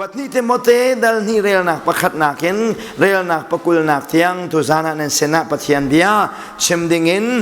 Kuat ni Timote dal hnih relnak pakhatnak in relnak pakulnak tiang tuzan ah nan sinah Pathian bia chim dingin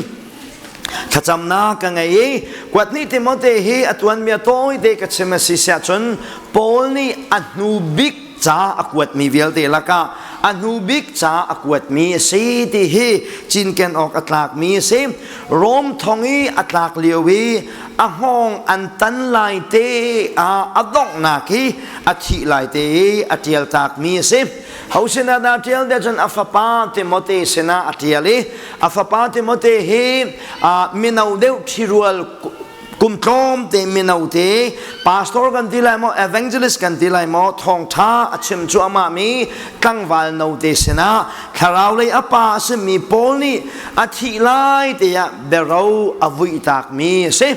thlacamnak ka ngei i kuat ni Timote hi a tuanbia tawite ka chim a si siah cun Paul nih a hnu bik ca a kuatmi vialte lakah a hnu bik ca a kuatmi a si ti hi cinken awk a tlakmi a si. Rom thong i a tlak lio i a hngawng an tan lai te ah a donghnak hi a thih lai te i a ṭial takmi a si. Ho sinah dah ṭial tiah cun a fapa Timote sinah a ṭial i a fapa Timote hi mino deuh ṭhirual kum tlawmte mino te pastor kan ti lai maw, evangelist kan ti lai maw, thawngtha a chim cuahmah mi tlangval no te sinah thlarau lei a pa a simi Paul nih a thih lai te ah biaro a vuihtak mi a si.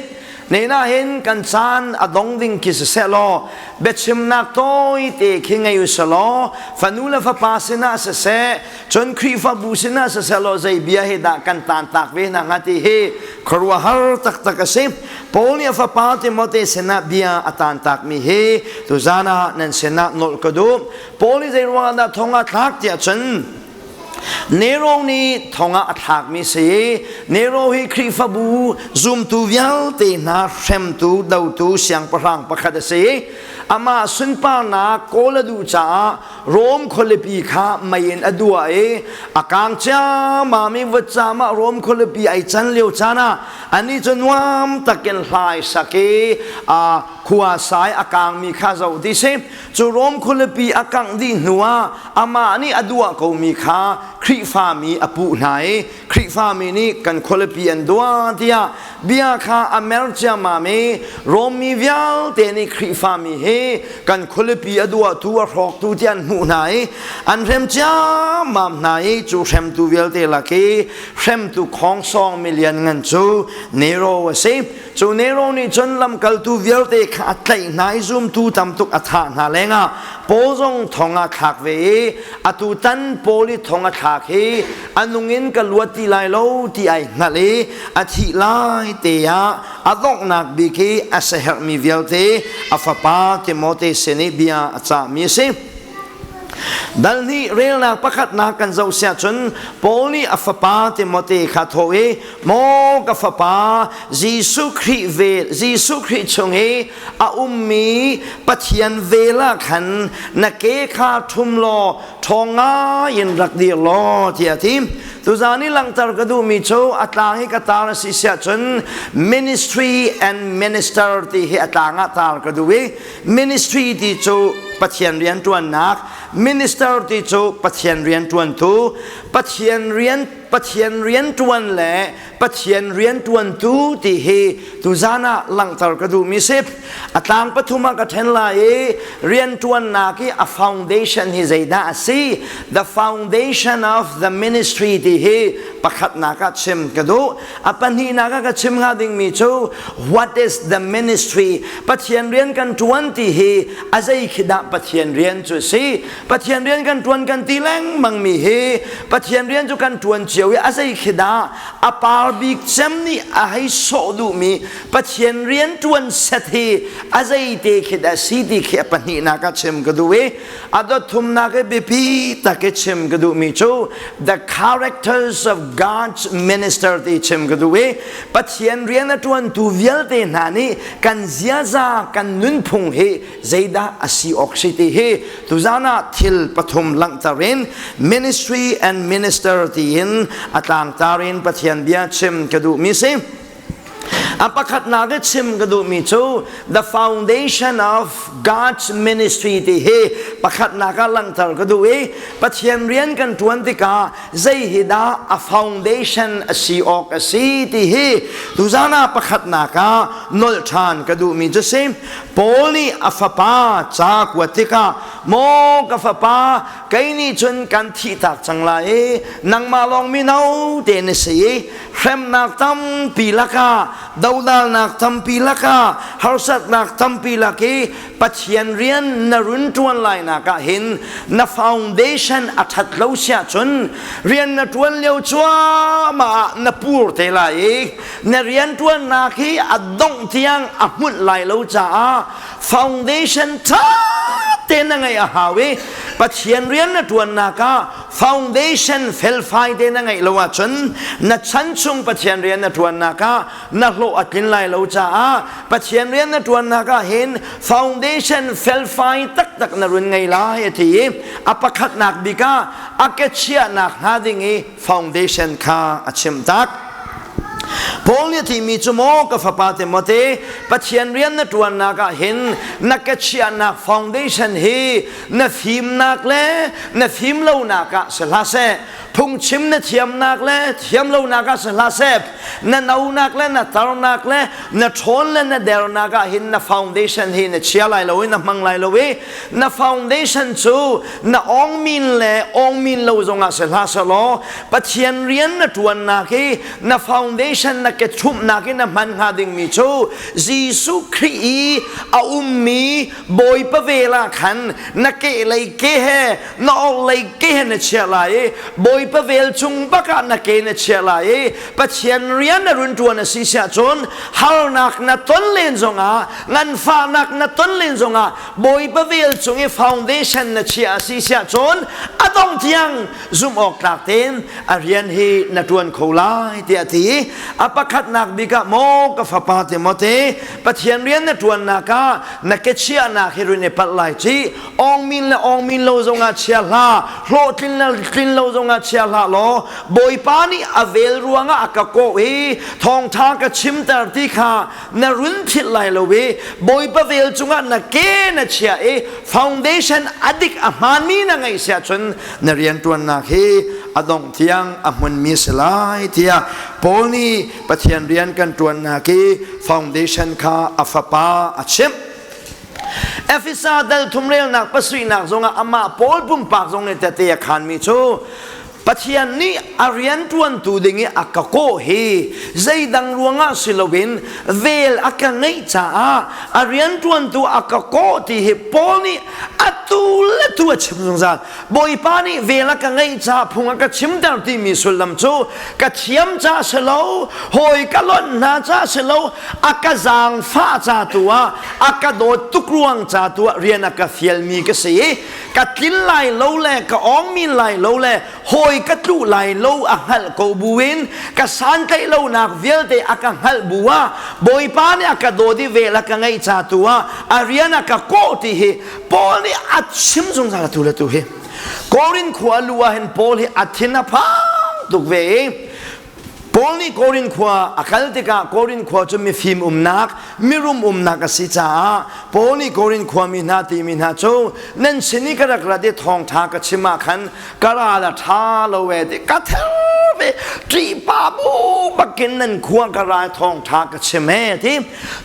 Nena hin kan caan a dong ding khi siseh law, biachimnak tawi te khi ngei u selaw, fanu le fapa sinah siseh, cun Khrihfabu sinah siseh law, zei bia hi dah kan taantak ve hna hnga ti hi khuaruahhar taktak a si. Paul nih a fapa Timote sinah bia a taantakmi hi tuzan ah nan sinah nolh ka duh. Paul nih zei ruangah dah thong a thlak tiah cun Nero nih thong ah a thlakmi si. Nero hi Khrihfabu zumtu vialte hna hremtu, dotu siangpahrang pakhat a si. Amah sunparnak kawl a duh caah Rom khualipi kha mei in a duah i a kang ciammam i vutcam ah Rom khualipi ai can lio caan ah anih cu nuam takin hlai sak i khua sai a kangmi kha zoh ti si. Cu Rom khualipi a kangh dih hnu ah amah nih a duah komi kha Khrihfami a puh hna i Khrihfami nih kan khualipi an duah tiah bia kha a mer ciammam i Rom mi vialte nih Khrihfami hi kan khualipi a duahtu, a hrawktu tiah an hmuh hna i an hrem ciammam hna i cu hremtu vialte lak i hremtu khawngsawng milian ngan cu Nero a si. Cu Nero nih cun lamkaltu vialte kha a tlaih hna i zumtu tam tuk a thah hna lengah Paul zong thong ah thlak ve i atu tan Paul i thong a thlak hi a nung in ka luat ti lai lo ti ai hngalh i a thih lai te ah a donghnak bik i a siaherhmi vialte a fapa Timote sin i bia a cahmi a si. Dal hnih relnak pakhatnak kan zoh siah cun Paul nih a fapa Timote kha thawh i, "Maw ka fapa, Jesuh Khrih vel Jesuh Khrih chung i a ummi Pathian vel ah khan na ke kha ṭhum law ṭhawng ngai in rak dir law," tiah a ti. Tuzaan i langhter ka duhmi cu a tlang hi ka tar a si siah cun ministry and minister ti hi a tlang ah tar ka duh i ministry ti cu Pathian rian ṭuannak, minister ti cu Pathian rian ṭuantu, Pathian rian ṭuan le Pathian rian ṭuantu ti hi tuzaan ah langhter ka duhmi si. A tlang pathum ah ka ṭhen lai i rian ṭuannak i a foundation hi zeidah a si? The foundation of the ministry ti hi pakhatnak ah chim ka duh. A pahnihnak ah ka chim hnga dingmi cu what is the ministry? Pathian rian kan ṭuan ti hi a zei khi dah Pathian rian cu a si? Pathian rian kan ṭuan kan ti lengmang mi hi Pathian rian cu kan ṭuan cio i a zei khi dah a par bik cem nih a hei sawh duhmi Pathian rian ṭuan set hi a zei te khi dah si ti khi a pahnihnak ah chim ka duh i a dot thumnak i biapi tak i chim ka duhmi cu the characters of God's minister ti chim ka duh i Pathian rian a ṭuantu vialte hna nih kan ziaza, kan nunphung hi zeidah a si awk si ti hi tuzaan ah thil pathum langhter in ministry and minister tiin a tlangtar in Pathian bia chim ka duhmi si. A pakhatnak i chim ka duhmi cu the foundation of God's ministry ti hi pakhatnak ah langhter ka duh i Pathian rian kan ṭuan tikah zei hi dah a foundation a si awk a si ti hi tuzaan ah pakhatnak ah nolh ṭhan ka duhmi cu si. Paul nih a fapa ca kuat tikah, "Maw ka fapa, kei nih cun kan thihtak cang lai i nangmah lawng mino te na si i hremnak tampi lakah, dodalnak tampi lakah, harsatnak tampi lak i Pathian rian na run ṭuan lainak ah hin na foundation a ṭhat lo siah cun rian na ṭuan lio cuahmah ah na pur te lai i na rianṭuannak hi a dongh tiang a hmunh lai lo caah. foundation ṭha te na ngeih a hau i Pathian rian na ṭuannak ah foundation felfai te na ngeih lo ahcun na chan chung Pathian rian na ṭuannak ah na hlawh a tlin lai lo caah Pathian rian na ṭuannak ah hin foundation felfai taktak na run ngei lai a ti i a pakhatnak bik ah a ke chiahnak hnga ding i foundation kha a chimh tak. Paul nih a timi cu maw ka fapa Timote Pathian rian na ṭuannak ah hin na ke chiahnak foundation hi na fimnak le na fim lonak ah si hlah seh phungchim na thiamnak le thiam lonak ah si hlah seh na nonak le na tarnak le na ṭhawn le na dernak ah hin na foundation hi na chia lai lo i na hmang lai lo i na foundation cu na awngmin le awngmin lo zongah si hlah selaw Pathian rian na ṭuannak i na foundation na ke chumhnak i na hman hnga dingmi cu Jesuh Khrih i a ummi Bawipa vel ah khan na kehlei ke he na orhlei ke he na chiah lai i Bawipa vel chung bak ah na ke na chiah lai i Pathian rian na run ṭuan a si siah cun harnak na ton len zongah nganfahnak na ton len zongah Bawipa vel cung i foundation na chiah a si siah cun a dong tiang zumh awk tlak tein a rian hi na ṭuan kho lai tiah a ti i a pakhatnak bik ah maw ka fapa Timote Pathian rian na ṭuannak ah na ke chiahnak hi run i palh lai ci awngmin le awngmin lo zongah chia hlah hlawhtlin le tlin lo zongah chia hlah law Bawipa nih a vel ruangah a ka kawh i thawngṭha ka chimter ti kha na run philh lai lo i Bawipa vel cungah na ke na chia i foundation a dik a hmaanmi na ngeih siah cun na rianṭuannak hi a dongh tiang a hmunmi si lai tiah Paul nih Pathian rian kan ṭuannak i foundation kha a fapa a chimh. Efesa dal thumrelnak pasuihnak zongah amah Paul pumpak zong nih tete a khanmi cu Pathian nih a rianṭuantu ding i a ka kawh hi zeidang ruangah si loin vel a ka ngeih caah a rianṭuantu a ka kawh ti hi Paul nih atu le tu a chim zungzal. Bawipa nih vel a ka ngeih caah phung a ka chimter timi sullam cu ka thiam ca si lo, hawi ka lonh hna ca si lo, a ka zaangfah ca tu ah a ka dawt tuk ruang ca tu ah rian a ka fialmi ka si i ka tlin lai lo le ka awngmin lai lo le hawi ka tlu lai lo a hngalh ko buin ka santlaih lonak vialte a ka hngalh bu ah Bawipa nih a ka dawt i vel a ka ngeih ca tu ah a rian a ka kawh ti hi Paul nih a chim zungzal atu le tu hi Korin khua lu ah hin Paul hi a thin a phang tuk ve i Paul nih Korin khua a kal tikah Korin khua cu mifim umnak, mirum umnak a si caah Paul nih Korin khuami hna timi hna cu nan sin i ka rak rat i thawngṭha ka chim ah khan ka ral a ṭha lo e ti ka ther ve ṭihpa bu bakin nan khua ka ral thawngṭha ka chim e ti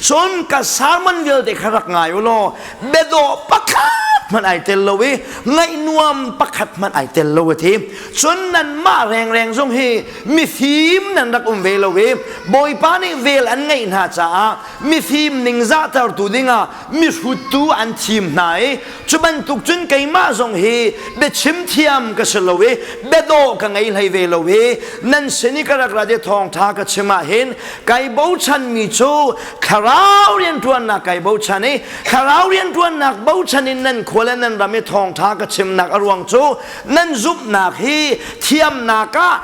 cun ka sermon vialte kha rak ngai u law biadawh pakhat hmanh ai tel lo i ngaih nuam pakhat hmanh ai tel lo a ti cun nanmah rengreng zong hi mifim nan rak um ve lo i Bawipa nih vel an ngeih hna caah mifim ningzahtertu dingah mihruttu an thim hna i cu bantuk cun keimah zong hi biachim thiam ka si lo i biadawh ka ngei hlei ve lo i nan sin i ka rak rat i thawngṭha ka chim ah hin kai bochanmi cu thlarau rianṭuannak kai bochan i thlarau rianṭuannak bochan in nan khua le nan ram i thawngṭha ka chimnak a ruang cu nan zumhnak hi thiamnak ah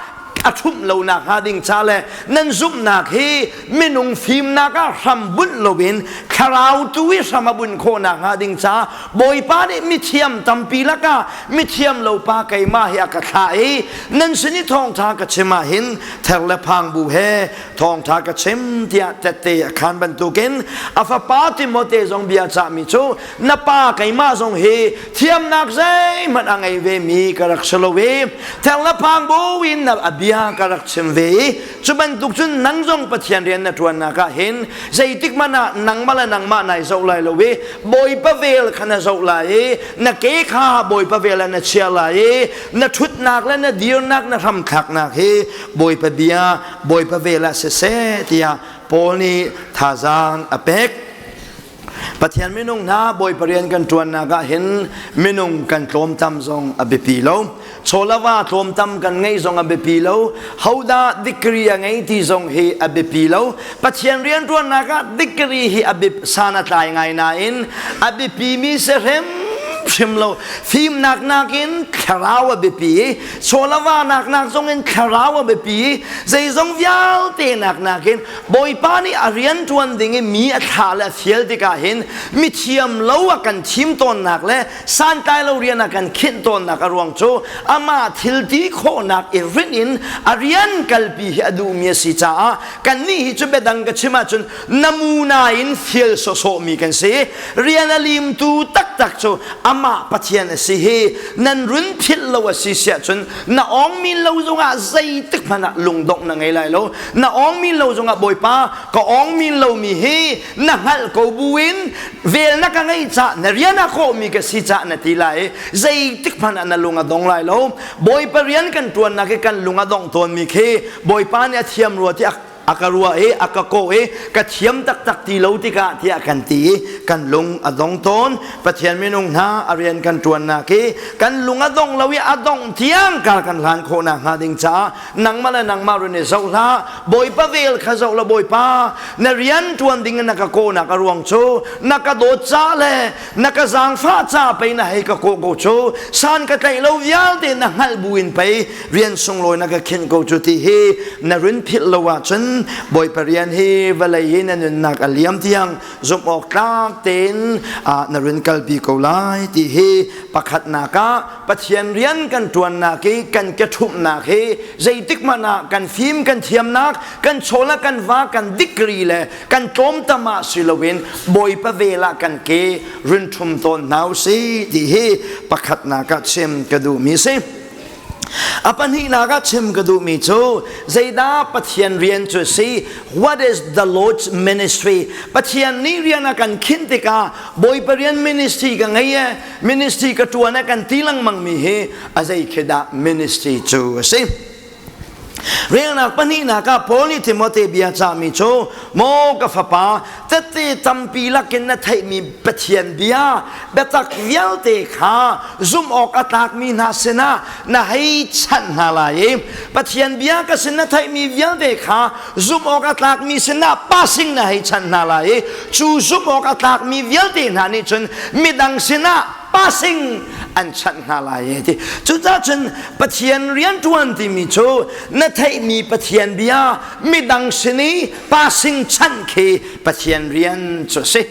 a ṭhumh lonak hnga ding ca le nan zumhnak hi minung fimnak ah hram bunh loin thlarau tu i hram a bunh khawhnak hnga ding ca Bawipa nih mithiam tampi lakah mithiam lo pa keimah hi a ka thlah i nan sin i thawngṭha ka chim ah hin ther le phang bu he thawngṭha ka chim tiah tette a khan bantukin a fapa Timote zong bia cahmi cu na pa keimah zong hi thiamnak zeihmanh a ngei ve mi ka rak si lo i theng le phang buin na a bia ka rak chim ve i cu bantuk cun nang zong Pathian rian na ṭuannak ah hin zeitik hmanh ah nangmah le nangmah nai zoh lai lo i Bawipa vel kha na zoh lai i na ke kha Bawipa vel ah na chia lai i na ṭhutnak le na dirnak na hramthlaknak hi Bawipa bia Bawipa vel ah siseh tiah Paul nih thazaang a pek. Pathian minung hna Bawipa rian kan ṭuannak ah hin minung kan tlawmtam zong a biapi lo. Chawlava tlawmtam kan ngeih zong a biapi lo. Hodah degree a ngei ti zong hi a biapi lo. Pathian rian ṭuannak ah degree hi a biap san a tlai ngai nain a biapimi si hrimhrim lo. Fimnak nakin thlarau a biapi i chawlava nak nak zong in thlarau a biapi i zeizong vialte nak nakin Bawipa nih a rian ṭuan ding i mi a thlah le a fial tikah hin mithiam lo a kan thim tawnnak le santlai lo rian a kan khinh tawnnak a ruang cu amah thil ti khawhnak i rinh in a rian kalpi hi a duhmi a si caah kannih hi cu biadang ka chim ahcun namuna in fial sawsawhmi kan si. Rian a limtu taktak cu amah Pathian a si hi nan run philh lo a si siah cun na awngmi lo zongah zeitik hmanh ah lungdongh na ngei lai lo. Na awngmi lo zongah Bawipa ka awngmi lomi hi na hngalh ko buin vel na ka ngeih cah na rian a kawhmi ka si cah na ti lai i zeitik hmanh ah na lung a dong lai lo. Bawipa rian kan ṭuannak hi kan lung a dongh tawnmi khi Bawipa nih a thiam rua ti a ka ruah i a ka kawh i ka thiam taktak ti lo tikah tiah kan ti i kan lung a dong tawn. Pathian minung hna a rian kan ṭuannak hi kan lung a dong lo i a dongh tiang kar kan hlan khawh nakhnga ding caah nangmah le nangmah run i zoh hlah. Bawipa vel kha zoh la Bawipa na rian ṭuan ding in na ka kawhnak a ruang cu na ka dawt ca le na ka zaangfah ca pei na hei ka kawh ko cu san ka tlaih lo vialte na hngalh buin pei rian sunglawi na ka khinh ko cu ti hi na run philh lo ahcun Bawipa rian hi vawlei hi na nunnak a liam tiang zumh awk tlak tein na run kalpi ko lai ti hi pakhatnak ah Pathian rian kan ṭuannak i kan keṭhumhnak hi zeitik hmanh ah kan fim kan thiamnak kan chawl kan va kan degree le kan tlawmtam ah si loin Bawipa vel ah kan ke run ṭhum tawn hna u si ti hi pakhatnak ah chim ka duhmi si. A pahnihnak ah chim ka duhmi cu zeidah Pathian rian cu si? What is the Lord's ministry? Pathian nih rian a kan khinh tikah Bawipa rian ministry ka ngei e, ministry ka ṭuan e kan ti lengmang mi hi a zei khi dah ministry cu a si? Relnak pahnihnak ah Paul nih Timote bia cahmi cu maw ka fapa tette tampi lakin na theihmi Pathian bia biatak vialte kha zumh awk a tlakmi hna sinah na hei chanh hna lai i Pathian bia ka sin na theihmi vialte kha zumh awk a tlakmi sinah passing na hei chanh hna lai i cu zumh awk a tlakmi vialte hna nih cun midang sinah passing an chanh hna lai e ti. Cucaah cun Pathian rianṭuan timi cu na theihmi Pathian bia midang sin i passing chanh khi Pathian rian cu a si.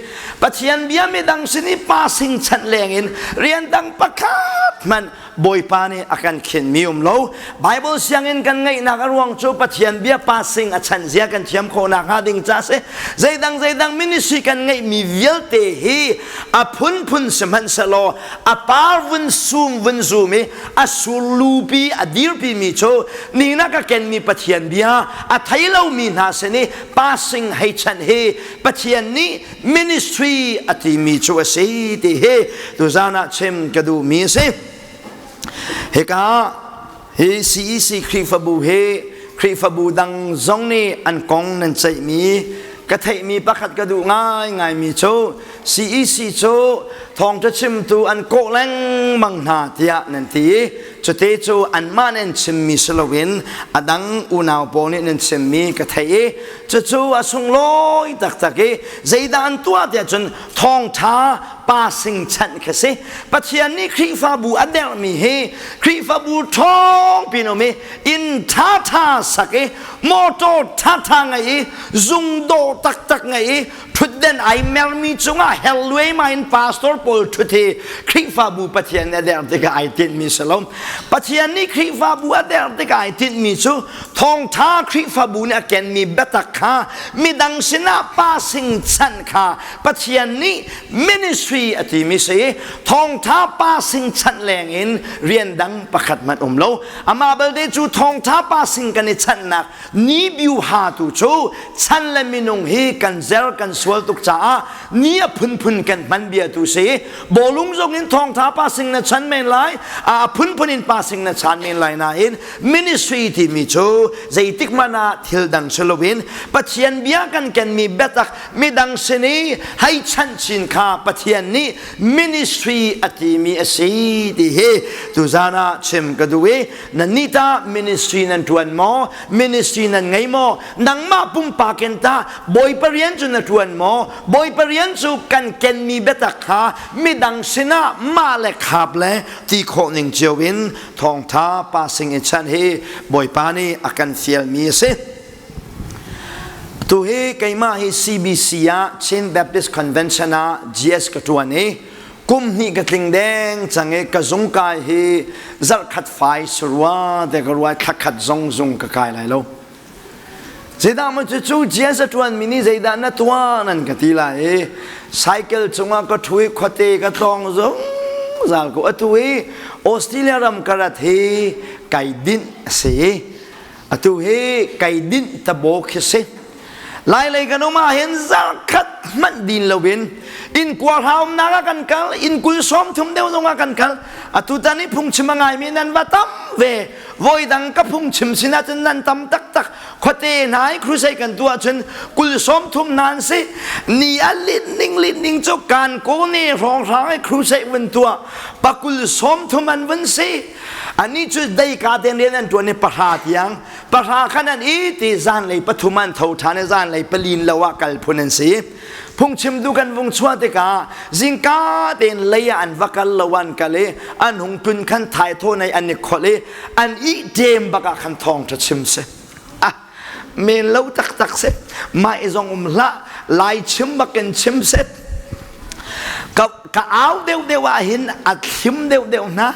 Pathian bia midang sin i passing chanh lengin rian dang pakhat hmanh Bawipa nih a kan khinmi um lo. Bible sianginn kan ngeihnak a ruang cu Pathian bia passing a chan zia kan thiam khawh nakhnga ding ca si. Zeidang zeidang ministry kan ngeihmi vialte hi a phunphun sihmanhsehlaw a par vun sum vun zum i a surlupi a dirpi mi cu ni na ka kenmi Pathian bia a thei lomi hna sin i passing hei chanh hi Pathian nih ministry a timi cu a si ti hi tuzan ah chim ka duhmi a si. Hika hi CEC Khrihfabu hi Khrihfabu dang zong nih an kong nan ceihmi ka theihmi pakhat ka duh ngaingaimi cu CEC cu thawngṭha chimtu an kawh lengmang hna tiah nan ti i cute cu anmah nih an chimmi si loin a dang unau pawl nih nan chimmi ka theih i cucu a sunglawi taktak i zeidah an tuah tiah cun thawngṭha passing chanh khi si. Pathian nih Khrihfabu a derhmi hi Khrihfabu ṭhawng pin um i inn ṭhaṭha sak i motor ṭhaṭha ngei i zung dawh taktak ngei i ṭhutden ai mermi cungah her luaimai in pastor pawl ṭhut hi Khrihfabu Pathian nih a derh tikah ai tinhmi si lo. Pathian nih Khrihfabu a derh tikah ai tinhmi cu thawngṭha Khrihfabu nih a kenmi biatak kha midang sinah passing chanh kha Pathian nih ministry a timi si. Thawngṭha passing chanh leng in rian dang pakhat hmanh um lo. Amah belte cu thawngṭha passing kan i chanhnak ni biuha tu cu chan le minung hi kan zer kan sual tuk caah ni a phun. phunphun kan hman bia tu si. Bawlung zong in thawngtha passing na chan men lai, a phunphun in passing na chan men lai nain ministry timi cu zeitik hmanh ah thil dang si loin Pathian bia kan kenmi biatak midang sin i hei chanh chin kha Pathian nih ministry a timi a si ti hi tuzan ah chim ka duh i nannih tah ministry nan ṭuan maw? Ministry nan ngei maw? Nangmah pumpak in tah Bawipa rian cu na ṭuan maw? Bawipa rian cu kan kenmi biatak kha midang sinah mah le khap le ti khawh ning cio in thawngṭha passing i chanh hi Bawipa nih a kan fialmi a si. Tu hi keimah hi CBC ah Chin Baptist Convention ah GS ka ṭuan i kum hnih ka tling deng cang i ka zung kai hi zarhkhat fai sarua te ka ruai thlakhat zong zung ka kai lai lo. Zeidah maw cucu GS a ṭuanmi nih zeidah na tuah nan ka ti lai i cycle cungah ka ṭhu i khuate ka tlawng zungzal ko. Atu i Australia ram ka rat hi kai dinh a si i atu hi kai dinh tabo khi si. Lailei kan um ahhin zarkhat hmanh din loin inn kua hra umnak ah kan kal, inn kul sawm thum deuh zong ah kan kal. Atu tan i phungchim a ngaimi nan va tam ve. Voidang ka phungchim sin ahcun nan tam taktak. Khuate hna i crusade kan tuah ahcun kul sawm thum hna an si. Ni a linh ning linh ning cu kan ko ne hrawnghrang i crusade vun tuah. Pakul sawm thum an vun si. Ani cu deika ten rian an ṭuan i pahra tiang. Pahra khan an i ti zanlei pathum an tho ṭhan i zanlei palin lo ah kal phun an si. Phungchim tu kan vung chuah tikah zingka tein lei ah an va kal lo an kal i an hung tlun khan thaithaw nei an i kholh i an i ṭem bak ah khan thawngṭha chim si. Ah, men lo taktak si. Mah i zong um hlah, lai chim bak in chim set. Ka, ka au deuh deuh ah hin a thlim deuh deuh hna.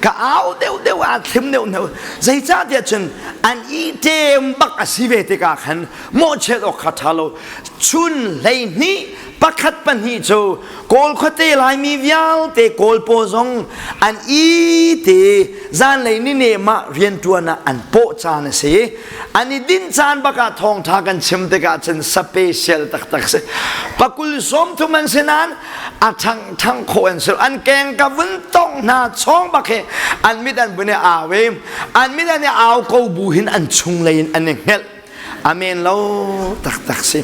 Ka au deuh deuh ah a thlim deuh hna. Zeicahtiah cun an i ṭem bak a si ve tikah khan mawhchiat awk kha ṭha lo. Chun 12 pakhat pahnih cu Kawl khuate Laimi vialte Kawl paw zong an i te zanlei ni nem ah rianṭuan ah an pawh caan a si. An i dinh caan bak ah thawngṭha kan chim tikah cun special taktak si. Pakul sawm thum an si nain a ṭhang ṭhang khawh an si. An keng ka vun tongh hna chawng bak hi an mit an vun i au i an mit an i au ko bu hin an chunglei in an i hngelh. Amen lo taktak si.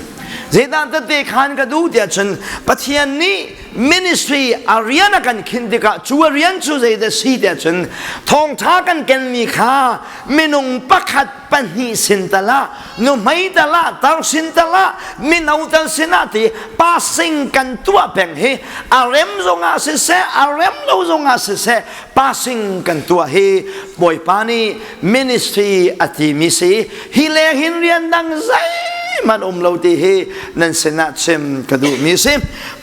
Zeidah tete khan ka duh tiah cun Pathian nih ministry a rian a kan khinh tikah cu a rian cu zeidah si tiah cun thawngṭha kan kenmi kha minung pakhat pahnih sin tal ah nuhmei tal ah tar sin tal ah mino tal sin ah ti passing kan tuah peng hi a rem zongah siseh a rem lo zongah siseh passing kan tuah hi Bawipa nih ministry a timi si hi leng hin rian dang zeihmanh um lo ti hi nan sinah chim ka duhmi si.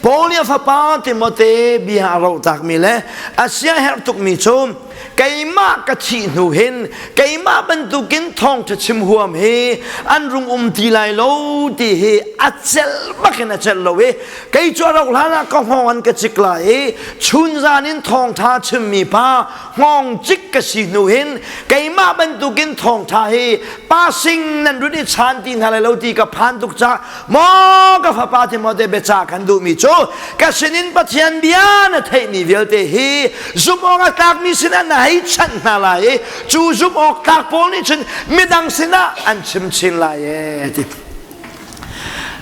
Paul nih a fapa Timote bia a rohtakmi le a siaherh tukmi cu keimah ka thih hnu hin keimah bantukin thawngṭha chim huam hi an rung um ti lai lo ti hi a celh bakin a celh lo i kei cu a rauh hlan ah ka hngawng an ka cik lai i chunzan in thawngṭha chimmi pa hngawng cik ka si hnu hin keimah bantukin thawngṭha hi passing nan run i chan ti hna lai lo ti ka phan tuk ca maw ka fapa Timote biaca kan duhmi cu ka sinin Pathian bia na theihmi vialte hi zumh awk a tlakmi sinah na hei chanh hna lai i cu zumh awk tlak pawl nih cun midang sinah an chim chin lai ee ti.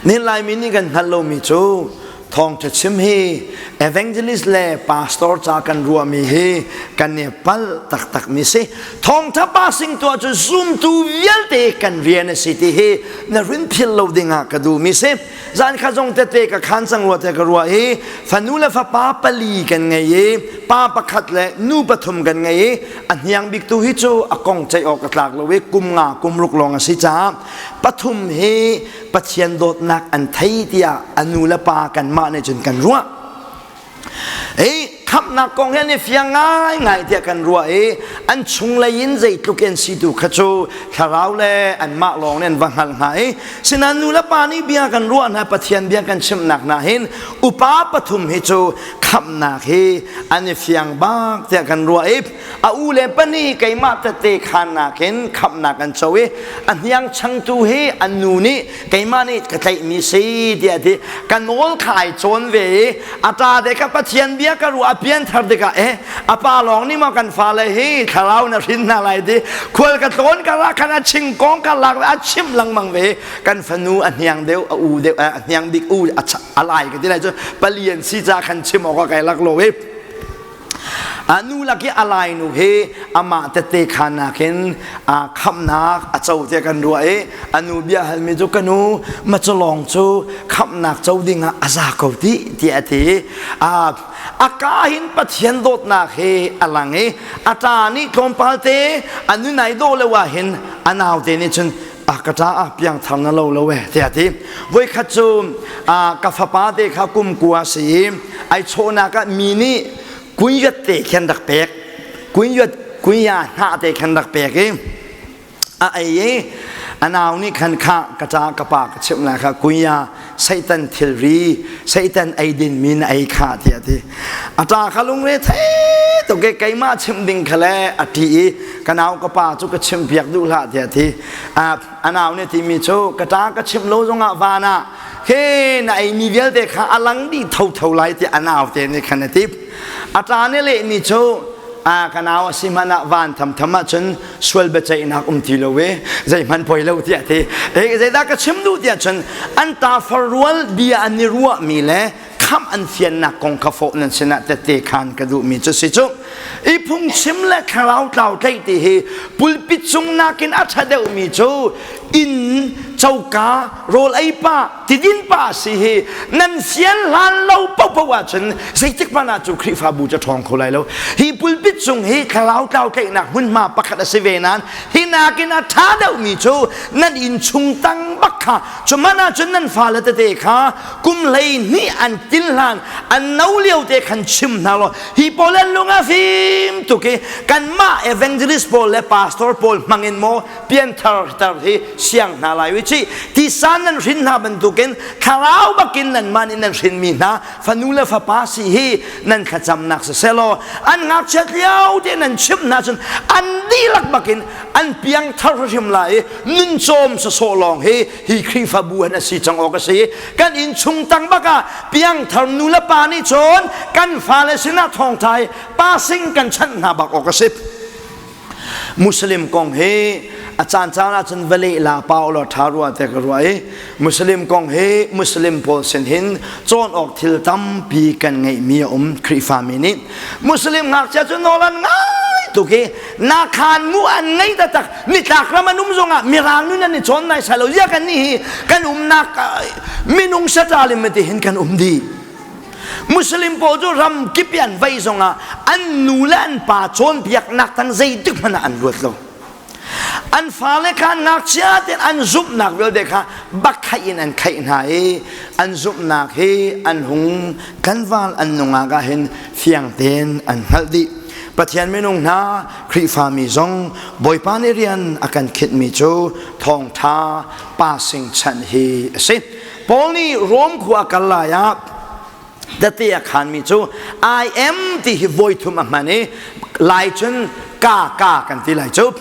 Nihin Laimi nih kan hngalh lomi cu thawngṭha chim hi evangelist le pastor ca kan ruahmi hi kan i palh taktakmi si. Thawngṭha passing tuah cu zumtu vialte kan rian a si ti hi na rin philh lo dingah ka duhmi si. Zan kha zong tete ka khan cang rua te ka ruah i fanu le fapa pali kan ngei i pa pakhat le nu pathum kan ngei i a hniang bik tu hi cu a kong ceih awk a tlak lo i kum nga kum ruk lawng a si caah pathum hi Pathian dawtnak an thei tiah a nu le pa kanmah nih cun kan ruah. Hi khamhnak kong hi an i fiang ngaingai tiah kan ruah i an chunglei in zeitluk in si tu kha cu thlarau le anmah lawng nih an va hngalh hna i sinain nu le pa nih bia kan ruah hna Pathian bia kan chimhnak hna hin upa pathum hi cu khamhnak hi an i fiang bak tiah kan ruah i. A u le pahnih keimah tette khannak in khamhnak an co i a hniang changtu hi an nu nih keimah nih ka tlaihmi si tiah a ti. Ka nawl kha ai cawn ve i a ṭa te kha Pathian bia ka ruah a pianthar tikah eh a pa lawng nih maw kan fale hi thlarau na hrin hna lai ti khual ka tlawn ka ra khan a chingkong ka lak a chimh lengmang ve. Kan fanu a hniang deuh a u deuh a hniang bik u a lai ka ti lai cu palian si ca khan chim awk ah kai lak lo i a nu lak i a lai nu hi amah tette khan nakin khamhnak a co tiah kan ruah i a nu bia halmi cu ka nu macalawng cu khamhnak co ding ah a za ko ti tiah a ti. A ka hin Pathian dawtnak he a lang i a ṭa nih tlawmpal te a nun ai dawh lo ah hin a naute nih cun a ka ṭa ah piangthar na lo lo e tiah a ti. Voikhat cu ka fapa te kha kum kua si i ai chawhnak ah mi nih kunyat te khan rak pek, kunyat kunya hnah te khan rak pek i a ei i a nau nih khan kha ka ṭa ka pa ka chimh lai kha kunya Satan thilri Satan eidin mi na ei kha tiah a ti. A ṭa kha lungre thei tuk i keimah chimh ding kha le a ṭih i ka nau ka pa cu ka chimh piak duh hlah tiah a ti. A nau nih timi cu ka ṭa ka chimh lo zongah van ah he na eimi vialte kha a lang dih thotho lai tiah a nau te nih khan a ti. A ṭa nih lehmi cu a ka nau a si hmanh ah van thamtham ahcun sual biaceihnak um ti lo e zeihmanh poi lo tiah ti. Zeidah ka chim duh tiah cun an ta farrual bia an i ruahmi le khamh an fiannak kong kha fawh nan sinah tette khan ka duhmi cu si cu i phungchim le thlarau tlau tlaih ti hi pulpit cung nakin a ṭha deuhmi cu inn coka rawl ei pa tidin pa si hi nan fian hlan lo popo ahcun zeitik hmanh ah cu Khrihfabu cu ṭhawng kho lai lo. Hi pulpit cung hi thlarau tlau tlaihnak hmunhma pakhat a si ve nain hi nakin a ṭha deuhmi cu nan inn chung tang bak kha cu hmanh ahcun nan fale tete kha kum 12 an til hlan an no lio te khan chim hna law hi pawl an lung a fim tuk i kanmah evangelist pawl le pastor pawl hmangin maw pianthar tar hi siang hna lai u ci tisa nan hrin hna bantukin thlarau bakin nan man in nan hrinmi hna fanu le fapa si hi nan thlacamnak siselaw an ngakchiat lio te nan chimh hna cun an dihlak bakin an piangthar hrim lai i nun cawm sawsawh lawng hi hi Khrihfabu han a si cang awk a si. Kan inn chung tang bak ah piangthar nu le pa nih cun kan fale sinah thawngṭha hi passing kan chanh hna bak awk a si. Muslim kong hi a caan caan ah cun vale la pa ulaw ṭha rua te ka ruah i Muslim kong hi Muslim pawl sin hin cawn awk thil tampi kan ngeihmi a um. Khrihfami nih Muslim ngakchia cu nawl an ngai tuk i na khaan mu an ngei taktak. Nitlak ram an um zongah mirang nun an i cawn nai sai lo zia kan nih hi kan umnak minung saṭal in ti hin kan um dih. Muslim pawl cu ram kip i an vei zongah an nu le an pa cawnpiaknak tang zeitik hmanh ah an ruat lo. An fale kha an ngakchia tein an zumhnak vialte kha bakhaih in an khaih hna i an zumhnak hi an hung tlanval an nungak ah hin fiang tein an hngalh dih. Pathian minung hna Khrihfami zong Bawipa nih rian a kan khinhmi cu thawngṭha passing chanh hi a si. Paul nih Rom khua a kal lai ah tete a khanmi cu I am ti hi voi thum a hman i lai cun ka ka kan ti lai cu.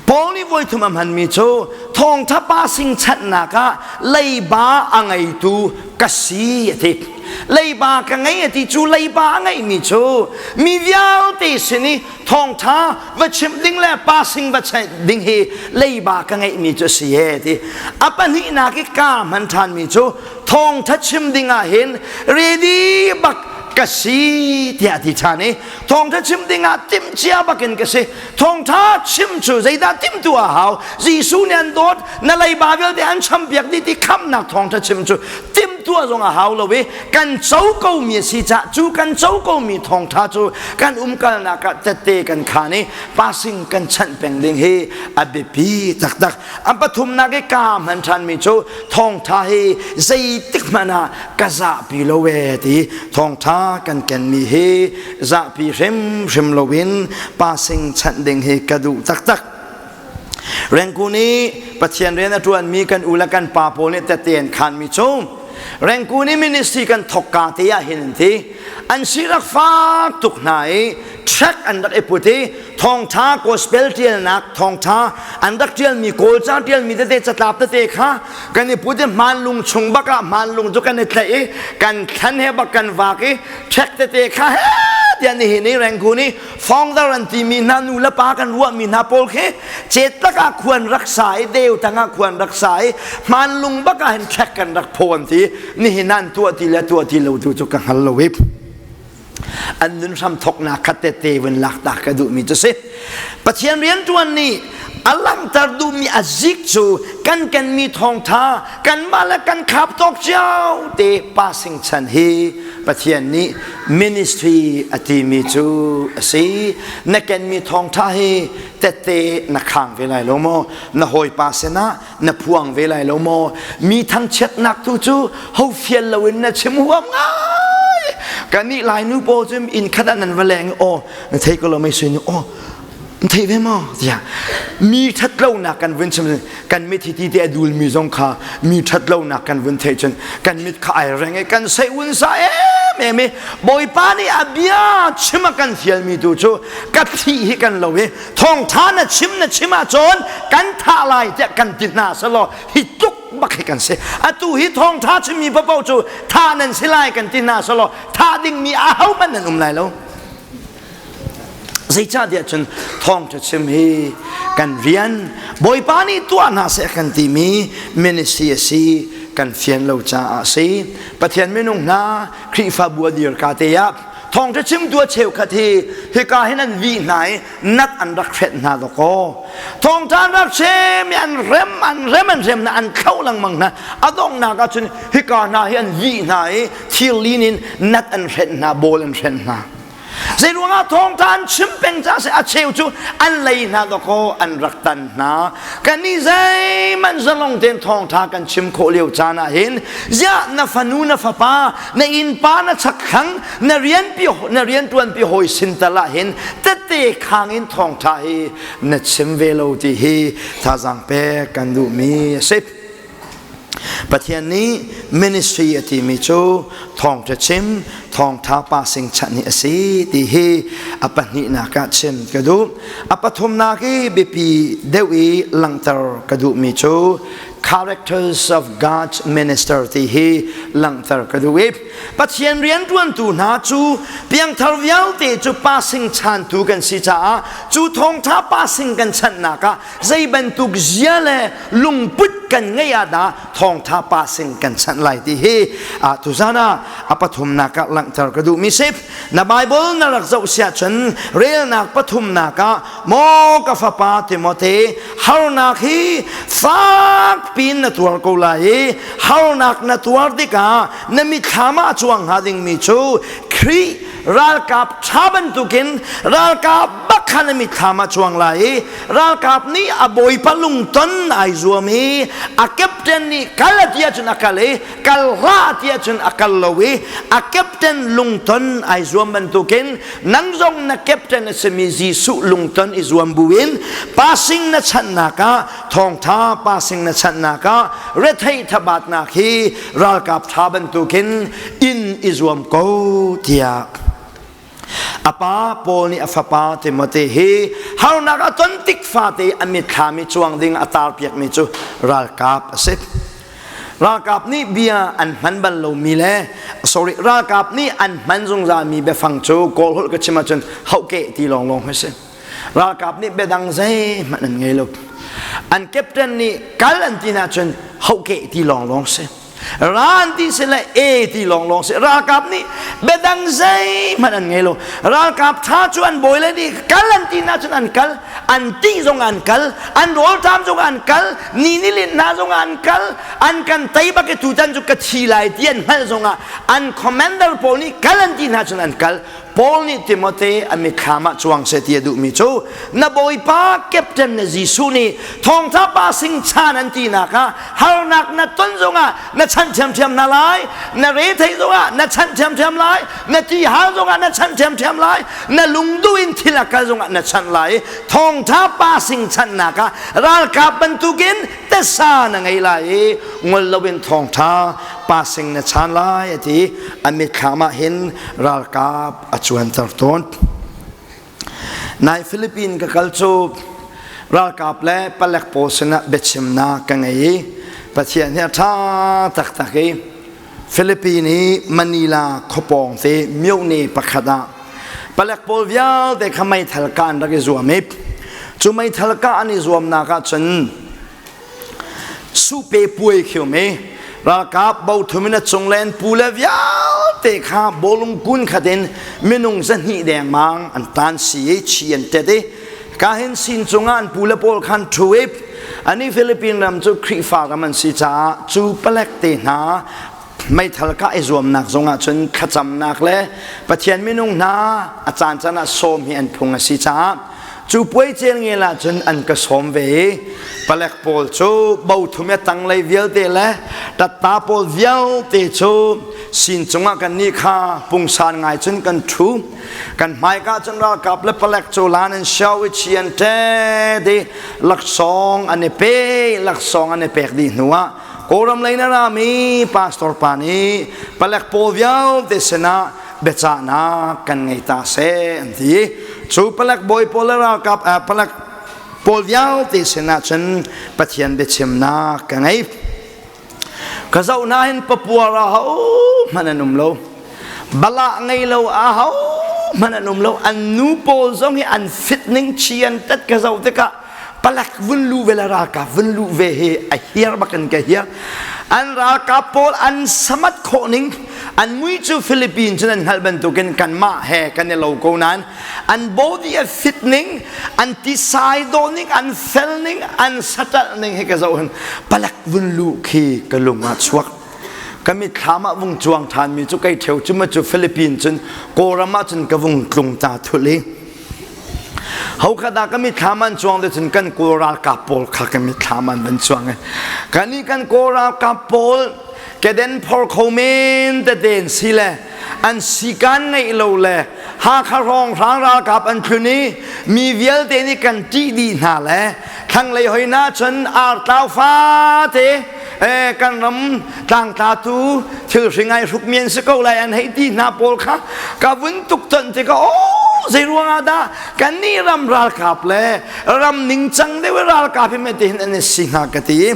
Paul nih voi thum a hmanmi cu thawngṭha passing chanhnak ah leiba a ngeitu ka si a ti. Leiba ka ngei a ti cu leiba a ngeihmi cu mi vialte sin i thawngṭha va chimh ding le passing va cheih ding hi leiba ka ngeihmi cu a si e ti. A pahnihnak i ka hman ṭhanmi cu thawngṭha chim ding ah hin ready bak ka si tiah a ti ṭhan i thawngṭha chim ding ah timhcia bakin ka si. Thawngṭha chim cu zeidah timhtu a hau? Jesuh nih an dawt, na leiba vialte an champiak dih ti khamhnak thawngṭha chim cu timhtuah zong a hau lo i kan co komi a si caah cu kan co komi thawngṭha cu kan umkalnak ah tette kan khaan i passing kan chanh peng ding hi a biapi taktak. An pathumnak i kaa hman ṭhanmi cu thawngṭha hi zeitik hmanh ah ka zahpi lo e ti. Thawngṭha kan kenmi hi zahpi hrimhrim loin passing chanh ding hi ka duh taktak. Rengkun i Pathian rian a ṭuanmi kan u le kan pa pawl nih tette an khaanmi cu. Rangoon i ministry kan thok ka te ah hin an ti. An si rak fak tuk hna i track an rak i put i thawngtha gospel tialnak thawngtha an rak tialmi kawlca tialmi tete catlap tete kha kan i put i hmanlung chung bak ah hmanlung cu kan i tlaih i kan thlan he bak kan vak i track tete kha he tiah nihin i Rangoon i founder an timi hna nu le pa kan ruahmi hna pawl khi cetlak ah khuan rak sa i deu tang ah khuan rak sa i hmanlung bak ah hin track kan rak phaw an ti nihin an tuah ti le tuah ti lo tu cu ka hngal lo i an nun hram thoknak khat tete vun lak ta ka duhmi cu si Pathian rianṭuan nih a langhter duhmi a zik cu kan kenmi thawngṭha kanmah le kan khap tawk cio te passing chan hi Pathian nih ministry a timi cu a si. Na kenmi thawngṭha hi tette na khang ve lai lo maw? Na hawipa sinah na phuang ve lai lo maw? Mi thangchiatnak tu cu ho fial loin na chim huam ngai. Kannih Lainu pawl cu inn khat ah nan va leng i aw na thei ko lo mei sui nu aw na thei ve maw tiah mi ṭhatlonak kan vun chim kan mit hi ti te a dulmi zong kha mi ṭhatlonak kan vun theih cun kan mit kha ai reng i kan sei un sa em em i Bawipa nih a bia chim a kan fialmi tu cu ka thih hi kan lo i thawngṭha na chim na chim ahcun kan thah lai tiah kan ti hna selaw hi tluk bak hi kan si atu hi thawngṭha chimmi paoh cu thah nan si lai kan ti hna selaw thah dingmi ahohmanh nan um lai lo Zeicahtiah cun thawngṭha chim hi kan rian Bawipa nih tuah hna seh kan timi ministry a si kan fian lo caah a si. Pathian minung hna Khrihfabu a dir ka te ah thawngṭha chimtu a cheukhat hi hika hin an vih hna i nat an rak hrenh hna dawkaw. Thawngṭha an rak chim i an rem an rem an rem hna an khauh lengmang hna. A donghnak ah cun hika hna hi an vih hna i thirlin in nat an hrenh hna, bawl an hrenh hna. Zeiruangah thawngṭha an chim peng caah seh a cheu cu an lei hna dawkaw an rak tan hna. Kannih zeihmanh zalong tein thawngṭha kan chim khawh lio caan ah hin ziah na fanu na fapa na innpa na chakthlang na rianpi na rianṭuanpi hawi sin tal ah hin tette khang in thawngṭha hi na chim ve lo ti hi thazaang pek kan duhmi a si. Pathian nih ministry a timi cu thawngṭha chim, thawngṭha passing chanh hi a si ti hi a pahnihnak ah chim ka duh. A pathumnak i biapi deuh i langhter ka duhmi cu characters of God's minister ti hi langhter ka duh i Pathian rianṭuantu hna cu piangthar vialte cu passing chantu kan si caah cu thawngṭha passing kan chanhnak ah zei bantuk zia le lungput kan ngeih ah dah thawngtha passing kan chanh lai ti hi tuzan ah a pathumnak ah langhter ka duhmi si na Bible na rak zoh siah cun relnak pathumnak ah maw ka fapa Timote harnak hi fak piin na tuar ko lai i harnak na tuar tikah na mitthlam ah cuang hnga dingmi cu Khrih ralkap ṭha bantukin ralkap bak kha na mitthlam ah cuang lai i ralkap nih a bawipa lungton ai zuam i a captain nih kal a ti ahcun a kal i kal hlah a ti ahcun a kal lo i a captain lungton ai zuam bantukin nang zong na captain a simi Jesuh lungton i zuam buin passing na chanhnak ah thawngtha passing na chanhnak ah retheih thabatnak hi ralkap tha bantukin in i zuam ko tiah A pa Paul nih a fapa Timote hi harnak a ton tik fate a mitthlam i cuang ding a tarpiakmi cu ralkap a si. Ralkap nih bia an hman bal lomi le sorry ralkap nih an hman zungzalmi biafang cu Kawl holh ka chim ahcun hauhkeh ti lawnglawng hi si. Ralkap nih biadang zeihmanh an ngei lo. An captain nih kal an ti ahcun hauhkeh ti lawnglawng si. Ra an ti si le e ti lawnglawng si ralkap nih biadang zeihmanh an ngei lo ralkap tha cu an bawi le nih kal an ti na cun an kal an tih zong an kal an rawlṭam zong an kal ni ni linh hna zong an kal an kan tei bak i tutan cu ka thi lai ti an hngalh zongah an commander pawl nih kal an ti hna cun an kal Paul nih Timote a mitthlam ah cuang seh ti a duhmi cu na bawipa captain na Jesuh nih thawngtha pa sing chan an tinak ah harnak na ton zongah na chanh ṭhiamṭhiam hna lai na rethei zongah na chanh ṭhiamṭhiam lai na tihal zongah na chanh ṭhiamṭhiam lai na lungduh in thil a kal zongah na chanh lai thawngtha pa sing chanhnak ah ralkap bantukin. tesa na ngei lai i ngol loin thawngṭha passing na chan lai a ti. A mitthlam ah hin ralkap a cuanter tawn. Nai Philippine ka kal cu ralkap le palek pawl sinah biachimnak ka ngei i Pathian hi a ṭha taktak i Philippine i Manila khuapawng te myone pakhat ah palek pawl vialte kha meithal kah an rak i zuam i cu meithal kah an i zuamnak ah cun supe puai khi um i ralkap bothum in a cung le an pu le vialte kha bawlung kun khat in minung zahnih dengmang an tan si i chi an tet i kahin sin cungah an pu le pawl khan ṭhu i ani Philippine ram cu Khrihfa ram an si caah cu palek te hna meithal kah i zuamnak zongah cun thlacamnak le Pathian minung hna a caan caan ah sawm hi an phung a si caah cu puai cel ngel ah cun an ka sawm ve i palek pawl cu bothum i tanglei vialte le tatta pawl vialte cu sin cungah kan nih kha pungsan ngai cun kan ṭhu. Kan hmaika cun ralkap le palek cu lan an sio i chi an ṭet i laksawng an i pe. Laksawng an i pek dih hnuah Kawlram lei na rami pastor pa nih palek pawl vialte sinah biacahnak kan ngei ta seh an ti. Cu palek bawi pawl le ralkap palek pawl vialte sinah cun Pathian biachimnak ka ngei. Ka zoh hna hin papuar a ho hmanh an um lo. Balah ngei lo a ho hmanh an um lo. An nu pawl zong hi an fit ning chi an tet ka zoh tikah palek vun lu ve le ralkap vun lu ve hi a hiar bak in ka hiar. An ralkap pawl an samat khawh ning an mui cu Philippines cun an hngalh bantukin kanmah he kan i lo ko nain an body a fit ning an tisai dawh ning an fel ning an saṭalh ning hi ka zoh hin palek vun luh khi ka lung ah chuak. Ka mitthlam ah vung cuang ṭhan mi cu kei ṭheo cu ma cu Philippines cun Kawlram ah cun ka vung tlung ta thul i Hokhat ah ka mitthlam an cuang te cun kan Kawl ralkap pawl kha ka mitthlam an van cuang i kan i kan Kawl ralkap pawl keden phor kho men tete an si le an sikan ngeih lo le Hakha hrawng hrang ralkap an thlun i mi vialte nih kan ṭih dih hna le thlanglei hoi na cun artlau fate kan ram tlangtlatu thil hring ai hruk mi an si ko lai an hei ti hna pawl kha ka vun tuk ton tikah oh zei ruangah dah kan nih ram ralkap le ram ningcang deuh ralkap hi mete hin an si hnga ka ti.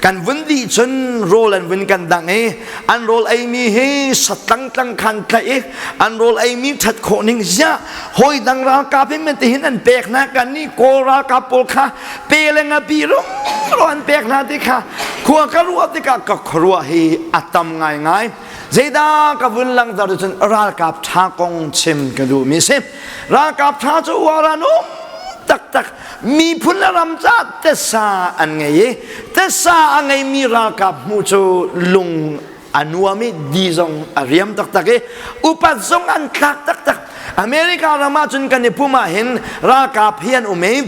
Kan vun dih cun rawl an vun kan dang i an rawl ei mi hi satlang tlang khan tlaih i an rawl ei mi ṭhat khawh ning ziah hawi dang ralkap hi mete hin an pek hna. Kan nih Kawl ralkap pawl kha pe le ngapi rum ro an pek hna ti kha khua ka ruah tikah ka khuaruah hi a tam ngaingai. Zeidah ka vun langhter cun ralkap ṭha kong chim ka duhmi si. Ralkap ṭha cu uar an um taktak. Miphun le ram caah tesa an ngei i tesa a ngeimi ralkap hmuh cu lung a nuam i di zong a riam taktak i upat zong an tlak taktak. America ram ah cun kan i pum ah hin ralkap hi an um i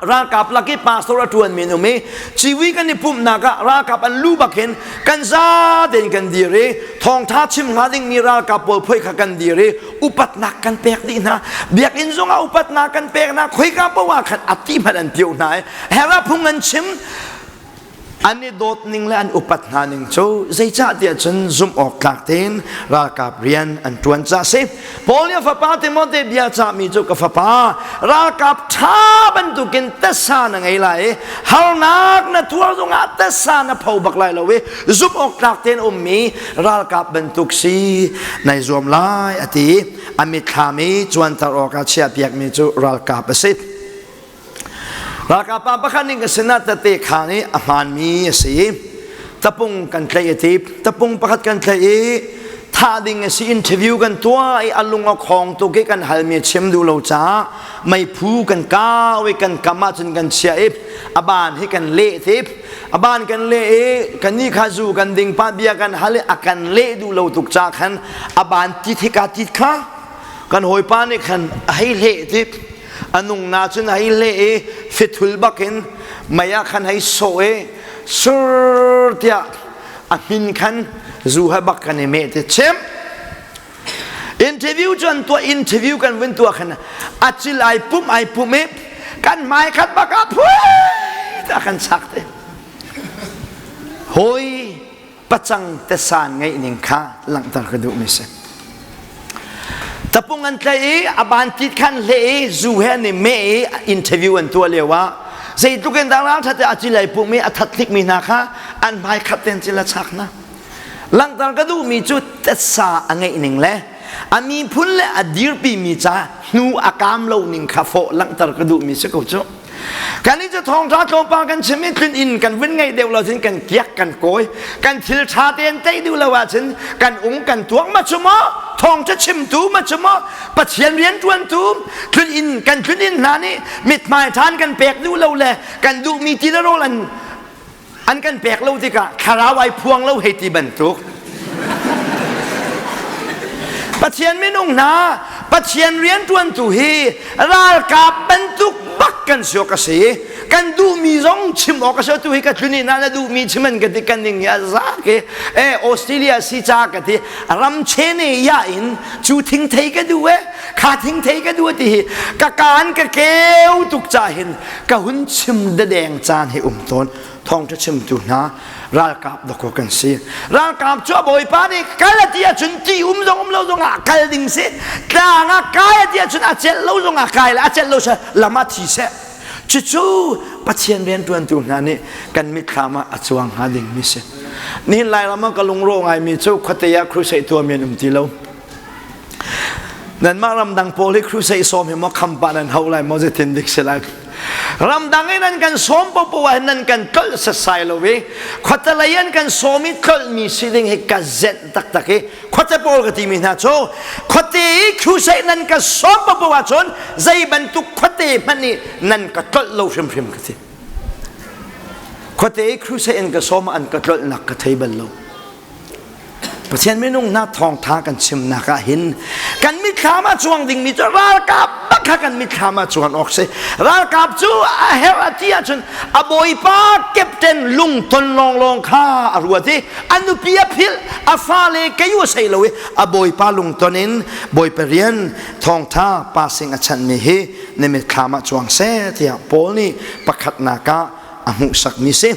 ralkap lak i pastor a ṭuanmi an um i ciwi kan i pumhnak ah ralkap an lu bak hin kan za tein kan dir i thawngṭha chim hnga dingmi ralkap pawl phoi kha kan dir i upatnak kan pek dih hna. Biakinn zongah upatnak kan pek hna. Khoika paoh ah khan a ti hmanh an tio hna i hera phung an chim. An i dawt ning le an upat hna ning cu zeicah tiah cun zumh awk tlak tein ralkap rian an ṭuan ca si. Paul nih a fapa Timote bia cahmi cu, ka fapa, ralkap ṭha bantukin tasa na ngei lai i harnak na tuar zongah tasa na pho bak lai lo i zumh awk tlak tein ummi ralkap bantuk si nai zuam lai a ti. A mitthlam i cuanter awkah chiahpiakmi cu ralkap a si. Ralkap pa pakhat nih ka sinah tete khaan i a hmaanmi a si. Tapung kan tlaih a ti. Tapung pakhat kan tlaih i thah ding a si. Interview kan tuah i a lung a khong tuk i kan halmi a chim duh lo caah meiphu kan kau i kan kam ahcun kan chiah i a ban hi kan leh ti. A ban kan leh i kannih kha zu kan ding pah bia kan hal i a kan leh duh lo tuk caah khan a ban tit hika tit kha kan hawipa nih khan a hei hleh ti. A nung na cun hei le i fithul bakin mei ah khan hei sawh i sur tiah a hmin khan zu he bak kan i meh ti chim. Interview cu an tuah. Interview kan vun tuah khan a cil ai pum ai pum i kan hmai khat bak ah phui. a kan chak te. Hawi pacang tesan ngeih ning kha langhter ka duhmi si. Tapung an tlaih i a ban tit khan hle i zu he an i meh i interview an tuah lio ah zeitluk in dah ralṭhat a cilai pumi a that hnikmi hna kha an hmai khat ten cil a chak hna. Langhter ka duhmi cu tetsa a ngeih ning le a miphun le a dirpimi ca hnu a kaam lo ning kha fawh langhter ka duhmi si ko cu. Kan i cu thawngṭha tlawmpal kan chim i tlun inn kan vun ngeih deuh lo cun kan kiak kan kawi kan thil ṭha tein tei duh lo ahcun kan ung kan tuang ma cu maw thawngṭha chimtu ma cu maw Pathian rianṭuantu tlun inn kan tlun inn hna nih mithmai ṭhan kan pek duh lo le kan duhmi ti le rawl an an kan pek lo tikah thlarau ai phuang lo hei ti bantuk Pathian minung hna Pathian rianṭuantu hi ralkap bantuk bak kan si awk a si kan duhmi zong chim awk a si tu hi ka tlun in na duhmi chim an ka ti kan ning hi a za ke e Australia si ca ka ti ram chene ya in cu thing thei ka duh e kha thing thei ka duh ti hi ka kaan ka keu tuk ca hin ka hun chim dadeng caan hi um tawn thawngṭha chimtu hna ralkap dawkaw kan si ralkap cu a bawipa nih kal a ti ahcun ti um zong um lo zong ah kal ding si tlang ah kai a ti ahcun a celh lo zong ah kai le a celh lo seh lam ah thi seh cucu Pathian rianṭuantu hna nih kan mitthlam ah a cuang hnga dingmi si nihin Lairam ah ka lungrawh ngaimi cu khuate ah crusade tuahmi an um ti lo Nanmah ramdang pawl hi crusade sawm hi maw khampa nan hau lai maw zeitin dik si lai ramdang in an kan sawm popo ah nan kan tlolh setsai lo i khuatelei an kan sawm i tlolhmi si ding hi ka zenh taktak i khuate pawl ka timi hna cu khuate i crusade nan ka sawm popo ah cun zei bantuk khuate hmanh nih nan ka tlolh lo hrimhrim ka ti khuate i crusade in ka sawm an ka tlolhnak ka thei bal lo Pathian minung hna thawngtha kan chimnak ah hin kan mitthlam ah cuang dingmi cu ralkap bak kha kan mitthlam ah cuan awk si. Ralkap cu a herh a ti ahcun a bawipa captain lungton lawnglawng kha a ruat i a nupi a philh a fale kei u sei lo i a bawipa lungton in bawipa rian thawngtha passing a chanhmi hi na mitthlam ah cuang seh tiah Paul nih pakhatnak ah a hmuhsakmi si.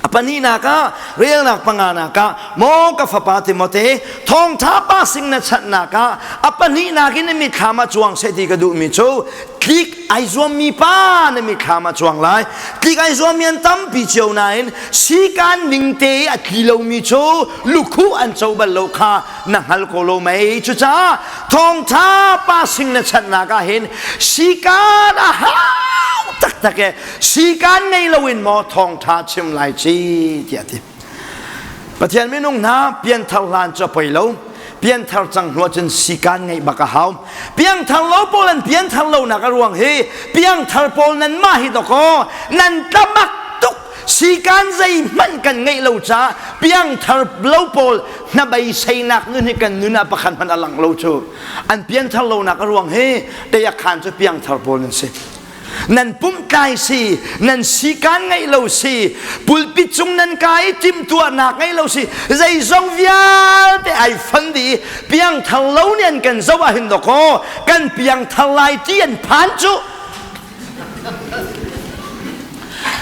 A pahnihnak ah relnak panganak ah maw ka fapa Timote thawngtha passing na chanhnak ah a pahnihnak in na mitthlam ah cuang seh ti ka duhmi cu tlik ai zuammi pa na mitthlam ah cuang lai tlik ai zuammi an tampi cio nain sikan ning te i a tli lomi cu lukhuh an co bal lo kha na hngal ko lo mei cucaah thawngtha passing na chanhnak ah hin sikan a hau taktak e Sikaan ngei loin maw thawngṭha chim lai ci tiah a ti. Pathian minung hna pianthar hlan cu a poi lo. Pianthar cang hnu ahcun sikaan ngeih bak a hau. Piangthar lo pawl an pianthar lonak a ruang hi piangthar pawl nanmah hi dawkaw nan tlamak tuk sikaan zeihmanh kan ngeih lo caah piangthar lo pawl hnabeiseinak nun hi kan nun ah pakhat hmanh a lang lo cu an pianthar lonak a ruang hi teiakhan cu piangthar pawl nan si. Nan pumtlai si, nan sikaan ngeih lo si, pulpit cung nan kai i timhtuahnak ngei lo si, zeizong vialte ai fan dih i piangthar lo nih an kan zoh ahhin dawkaw kan piangthar lai ti an phan cu.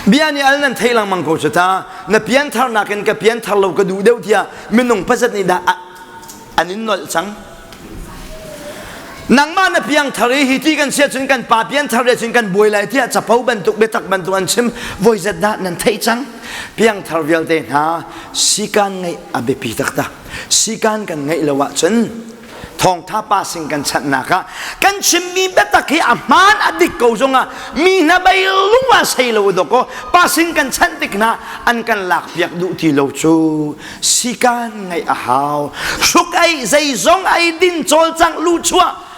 Bia nih al nan thei lengmang ko cu ta, na pianthar nakin ka pianthar lo ka duh deuh tiah minung pazat nih dah an in nolh cang. Nangmah na piangthar i hi ti kan si ahcun kan pa piangthar le cun kan buai lai tiah capo bantuk biatak bantuk an chim voi zat dah nan theih cang piangthar vialte hna sikaan ngeih a biapi taktak sikaan kan ngeih lo ahcun thawngtha passing kan chanhnak ah kan chimmi biatak hi a hmaan a dik ko zongah mi hna bei lung ah sei lo dawkaw passing kan chanh tik hna an kan lak piak duh ti lo cu sikaan ngaih a hau hruk ei zeizong ei din cawlcangh luhchuah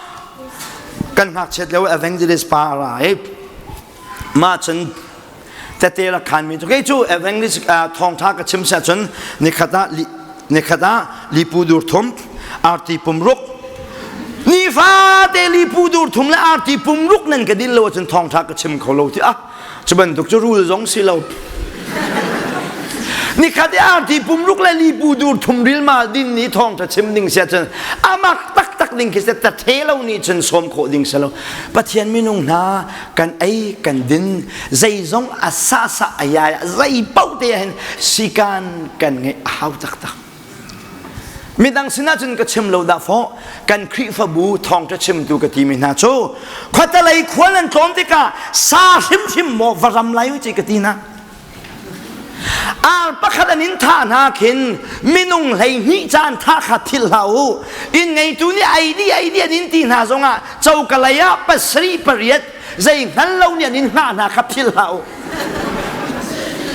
kan ngakchiat lio evangelist pa a ra i mah cun tete rak khan mi cu kei cu evangelist thawngtha ka chim sia cun nikhat ah nikhat ah lipu dur thum arti pum ruk nifate lipu dur thum le arti pum ruk nan ka din lo ahcun thawngtha ka chim kho lo ti ah Cu bantuk cu rul zong si lo. Nikhat i arti pumruk le lipu dur thum rilmal din ni thawngṭha chim ding sia cun amak taktak. ding khi ta the lo nih cun sawm khawh ding si lo. Pathian minung hna kan ei kan din zeizong a sa sa a yai zei paoh te hin sikan kan ngeih a hau taktak. Midang sinah cun ka chim lo dah fawh kan Khrihfabu thawngṭha chimtu ka timi hna cu khuatelei khua nan tlawm tikah sa hrimhrim maw va ram lai u ci ka ti hna. Ar pakhat an in thah hna khin minung 12 caan thah kha philh hlah u. Inn ngeitu nih ei dih ei dih an in ti hna zongah coka lei ah pasarih pariat zei hngal lo nih an in hngah hna kha philh hlah u.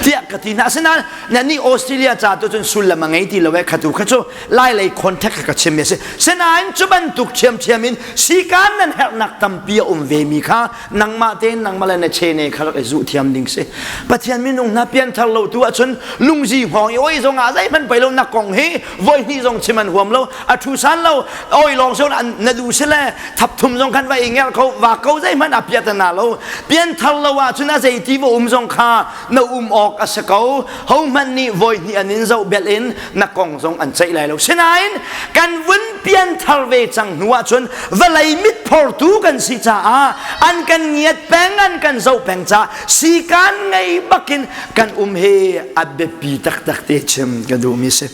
Tiah ka ti hna. Asinain nannih Australia ca tu cun sullam a ngei ti lo eh khatu kha cu lai lei contact kha ka chim mi a si. Sinain cu bantuk ṭhiamṭhiam in sikaan nan herhnak tampi a um ve mi kha nangmah tein nangmah le na chene kha rak i zuh thiam ding si pathian minung hna pianthar lo tu ahcun lungzi hngawng i oi zong ah zeihmanh pei lo na kong hi voi hnih zong chim an huam lo a thu san lo oi lawng so na du si le thap thum zong khan va i ngerh kho va ko zeihmanh a piat na lo pianthar lo ahcun a zei ti va um zong kha na um awk a si ko hohmanh nih voi hnih an in zoh bel in na kong zong an ceih lai lo sinain kan vun pianthar ve cang hnu ahcun vawlei mitphortu kan si caah an kan ngiat peng an kan zoh peng caah sikan ngei bakin kan um hi a biapi taktak te chim ka duhmi si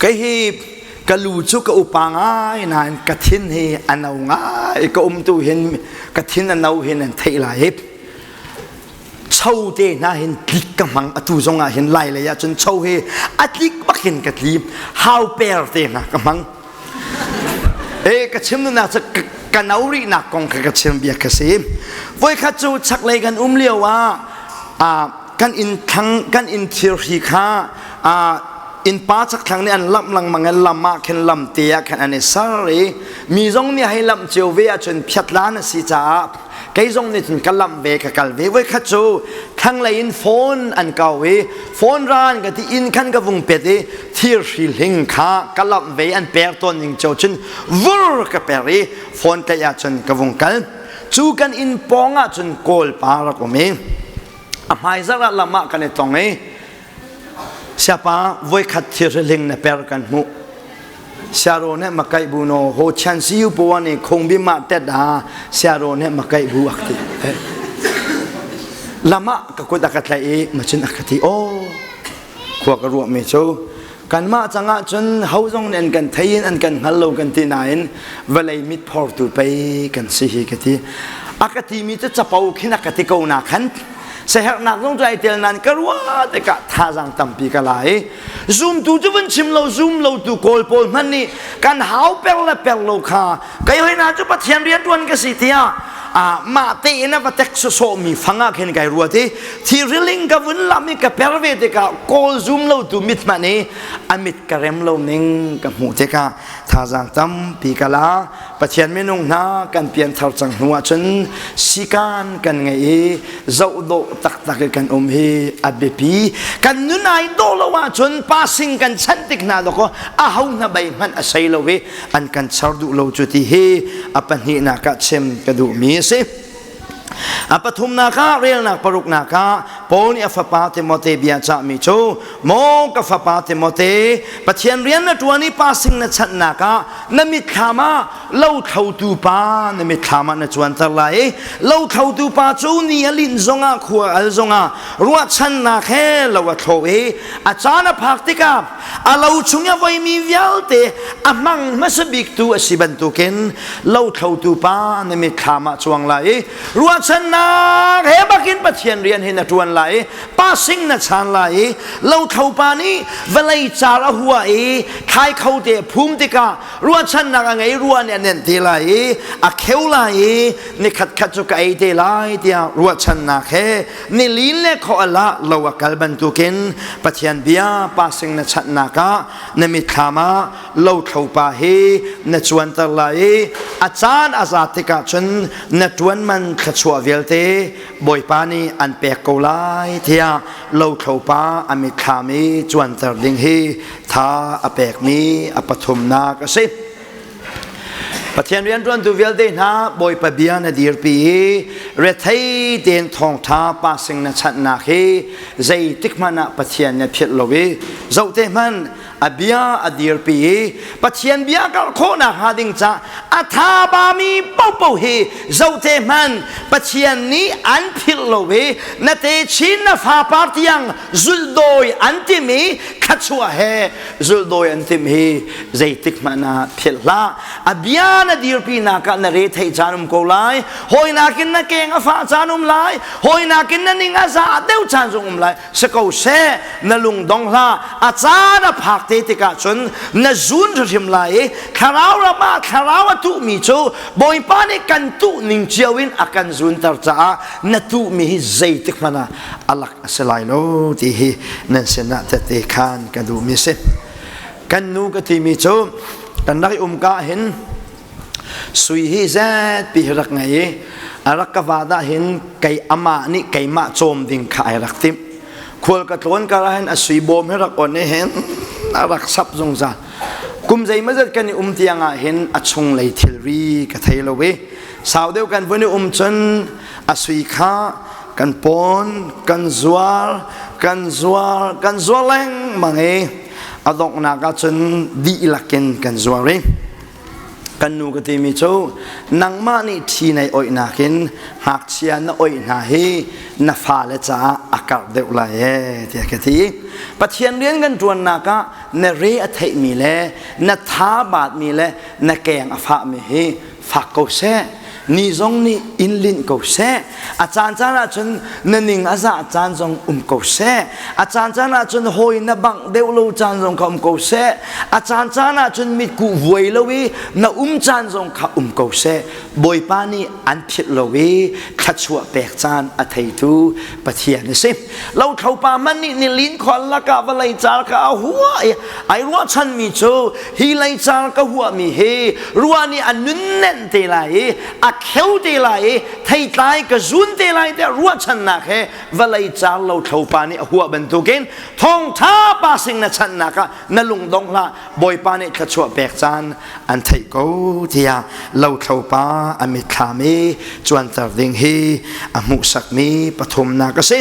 kei hi ka lu cu ka upa ngai nain ka thin hi a no ngai ka um tu hin ka thin a no hin an theih lai hi cho te hna hin tlik ka hmang atu zong ah hin lai lei ah cun cho hi a tlik bak hin ka tli hau per te hna ka hmang e ka chim nak cu ka no rih nak kong kha ka chim bia ka si voikhat cu chaklei kan um lio ah kan inn thlang kan inn thirhri kha innpa chakthlang nih an lamh lengmang i lam ah khin lam te ah khan an i ser i mi zong nih hei lamh cio ve ahcun phiatlan a si caah kei zong nih cun ka lamh ve ka kal ve voikhat cu thlanglei in phone an kau i phone ran ka ti inn khan ka vung pet i thirhri hling kha ka lamh ve an per tawn ning cio cun vur ka per i phone tlaih ah cun ka vung kal cu kan inn pawng ah cun kawl pa rak um i a hmaizarh ah lam ah kan i tong i siapa voikhat thirhri hling na per kan hmuh Siaro nih makaih bu no ho chan si yu po ni khong bi ma tet ha siaro nih makaih bu ak ti lama ka kut aka tlai i machin aka ti o khua ka ruah mi cu kanmah cangah cun ho zong nih an kan thei in an kan hngal lo kan ti nain vawlei mit phortu pei kan si hi ka ti aka ti mi cu capo khin aka ti ko na khan sehernak zong cu ai tel nan ka ruah tikah thazaang tampi ka la i Zumtu cu vun chim lo zum lo tu kawl pawl hmanh nih kan hau per le per lo kha kei hoi na cu Pathian rian tuan ka si tiah mah tein a va tek sawsawh mi fang ah khin kai ruat i thiriling ka vun lam i ka per ve tikah kawl zum lo tu mit hmanh i a mit ka rem lo ning ka hmuh tikah thazaang tampi ka la Pathian minung hna kan pianthar cang hnu ahcun sikan kan ngei i zohdawh taktak i kan um hi a biapi. Kan nun ai dawh lo ahcun passing kan chanh tik hna dawkaw a ho hna bei hmanh a sei lo i an kan char duh lo cu ti hi a pahnihnak ah chim ka duhmi a si. A pathumnak ah relnak paruknak ah Paul nih a fapa Timote bia cahmi cu maw ka fapa Timote Pathian rian na ṭuan i passing na chanhnak ah na mitthlam ah lothlotu pa na mitthlam ah na cuanter lai i lothlotu pa cu ni a linh zongah khua al zongah ruahchannak he lo a thlo i a caan a phak tikah a lo chung i a voimi vialte a hmang hmasa biktu a si bantukin lothlotu pa na mitthlam ah cuang lai i ruahchannak he bakin Pathian rian hi na ṭuan lai i passing na chan lai i lothlo pa nih vawlei car a hua i thlai kho te phum tikah ruahchannak a ngei rua nih a nenh te lai i a kheu lai i nikhat khat cu ka ei te lai tiah ruahchannak he nilin le khaw al ah lo a kal bantukin Pathian bia passing na chanhnak ah na mitthlam ah lothlo pa hi na cuanter lai i a caan a zat tikah cun na ṭuan man thluachuah vialte Bawipa nih an pek ko lai tiah lothlo pa a mitthlam i cuanter ding hi tha a pekmi a pathumnak a si. Pathian rianṭuantu vialte hna Bawipa bia na dirpi i rethei tein thawngṭha passing na chanhnak hi zeitik hmanh ah Pathian na philh lo i zohte hmanh. A bia a dirpi i Pathian bia karh khawhnak hnga ding ca a tha bami popo hi zote hman Pathian nih an philh lo i na te chin na fa par tiang zulhdawi an tim i thluachuah he zulhdawi an tim hi zeitik hmanh ah philh hlah. A bia na dirpi nak ah na re theih caan um ko lai. Hawi nakin na keng a fah caan um lai. Hawi nakin na ning a za deuh caan zong um lai. Si ko seh, na lung dong hlah. A caan a phak te tikah cun na zun hrim lai i thlarau ram ah thlarau a tuhmi cu Bawipa nih kan tuh ning cio in a kan zunter caah na tuhmi hi zeitik hmanh ah a lak a si lai lo ti hi nan sinah tette khan ka duhmi si. Kan nu ka timi cu kan rak i um ka hin sui hi zetpi hi rak ngei i a rak ka va dah hin kei amah nih keimah cawm ding kha ai rak timh. Khual ka tlawn kar ah hin a sui bawm hi rak on i hin a rak sap zungzal. Kum zeimawzat kan i um tiang ah hin a chunglei thilri ka thei lo i sau deuh kan vun i um cun a sui kha kan pawn kan zuar kan zuar kan zuar lengmang i a donghnak ah cun dihlak in kan zuar i kan nu ka timi cu nangmah nih ṭhi nei oihnak in ngakchia na oih hna hi na fale caah a karh deuh lai ee tiah ka ti. Pathian rian kan ṭuannak ah na re a theihmi le na tha baatmi le na keng a fahmi hi fak ko seh, ni zong nih in linh ko seh, a caan caan ah cun na ning a zah caan zong um ko seh, a caan caan ah cun hawi na bangh deuh lo caan zong kha um ko seh, a caan caan ah cun mitkuh vuai lo i na um caan zong kha um ko seh, Bawipa nih an philh lo i thluachuah pek caan a theitu Pathian a si. Lothlopa man nih nilin khual lakah vawlei car kha a huah i ai ruahchanmi cu hi leicar ka huahmi hi ruah nih a nunnenh te lai i a kheu te lai i theitlai ka zun te lai tiah ruahchannak he vawlei car lothlopa nih a huah bantukin thawngṭha pa sing na channak ah na lungdong hlah, Bawipa nih thluachuah pek caan an theih ko tiah lothlopa a mitthlam i cuanter ding hi a hmuhsakmi pathumnak a si.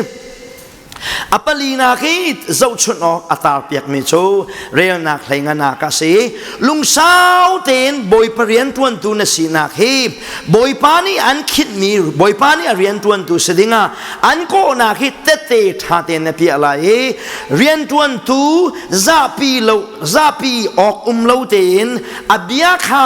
A palinak i zohchunh awk a tarpiakmi cu relnak hleinganak a si. Lungsau tein Bawipa rianṭuantu na sinak hi Bawipa nih an khinhmi, Bawipa nih a rianṭuantu si dingah an kawhnak hi tette ṭha tein na piah lai i rianṭuantu zapi lo zapi awk um lo tein a bia kha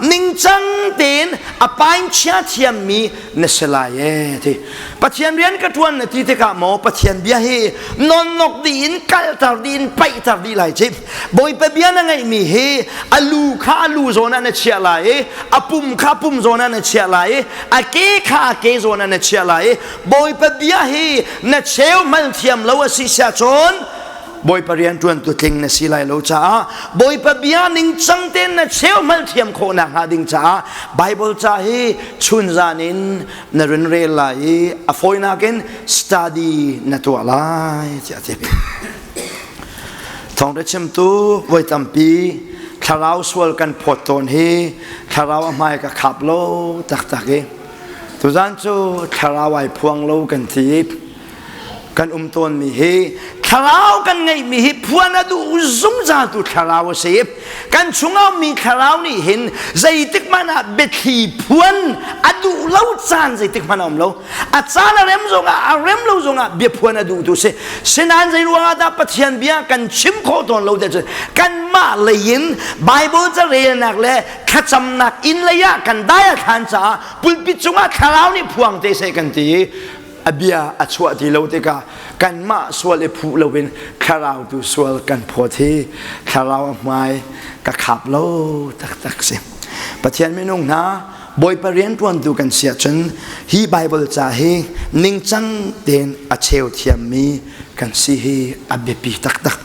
ningcang tein a painchia thiammi na si lai ee ti. Pathian rian ka ṭuan na ti tikah maw Pathian bia hi nonnok dih in kalter dih in paihter dih lai ci. Bawipa bia na ngeihmi hi a lu kha a lu zawn ah na chiah lai i a pum kha pum zawn ah na chiah lai i a ke kha a ke zawn ah na chiah lai i Bawipa bia hi na cheu hman thiam lo a si sia cun Bawipa rian ṭuantu tling na si lai lo caah Bawipa bia ningcang tein na cheu hmal thiam khawh nakhnga ding caah Bible ca hi chunzan in na run rel lai i a fawinak in study na tuah lai tiah a ti. Thawngṭha chimtu voi tampi thlarau sual kan phawt tawn hi thlarau a hmai ka khap lo taktak i tuzan cu thlarau ai phuang lo kan ti kan um tawnmi hi thlarau kan ngeihmi hi phuan a duh zungzaltu thlarau a si. Kan chungah ummi thlarau nih hin zeitik hmanh ah biathli phuan a duh lo caan zeitik hmanh a um lo. A caan a rem zongah a rem lo zongah bia phuan a duhtu si. Sinain zei ruangah dah Pathian bia kan chim khawh tawn lo te cun kanmah lei in Bible ca relnak le thlacamnak inn lei ah kan dai a thlan caah pulpit cungah thlarau nih phuang te seh kan ti i a bia a chuah ti lo tikah kanmah sual i phuh loin thlarau tu sual kan phawt hi thlarau a hmai ka khap lo taktak si. Pathian minung hna, Bawipa rianṭuantu kan si ahcun hi Bible ca hi ningcang tein a cheu thiammi kan si hi a biapi taktak.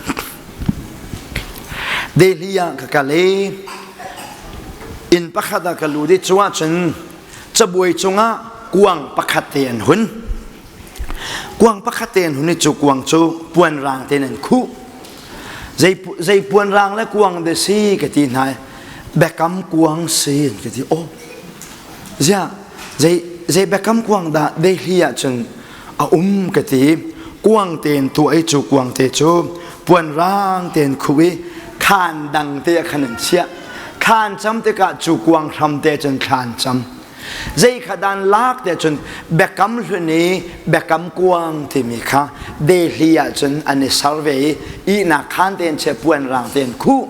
Delhi ah ka kal i inn pakhat ah ka lut i cu ahcun cabuai cungah kuang pakhat te an hun. Kuang pakhat te an hun i cu kuang cu puan rang tein an khuh. Zei, zei puan rang le kuang de si ka ti hna. Biakam kuang si ka ti. Oh, ziah zei zei biakam kuang dah Delhi ah cun a um ka ti. Kuang tein tuah i cu kuang te cu puan rang tein khuh i. Khaan dang te ah khan an chiah. Khaan cam tikah cu kuang hram te cun thlan cam. Zei kha dan lak te cun biakam hlun i biakam kuang timi kha Delhi ah cun an i ser ve i ihnak khaan tein che puan rang tein khuh.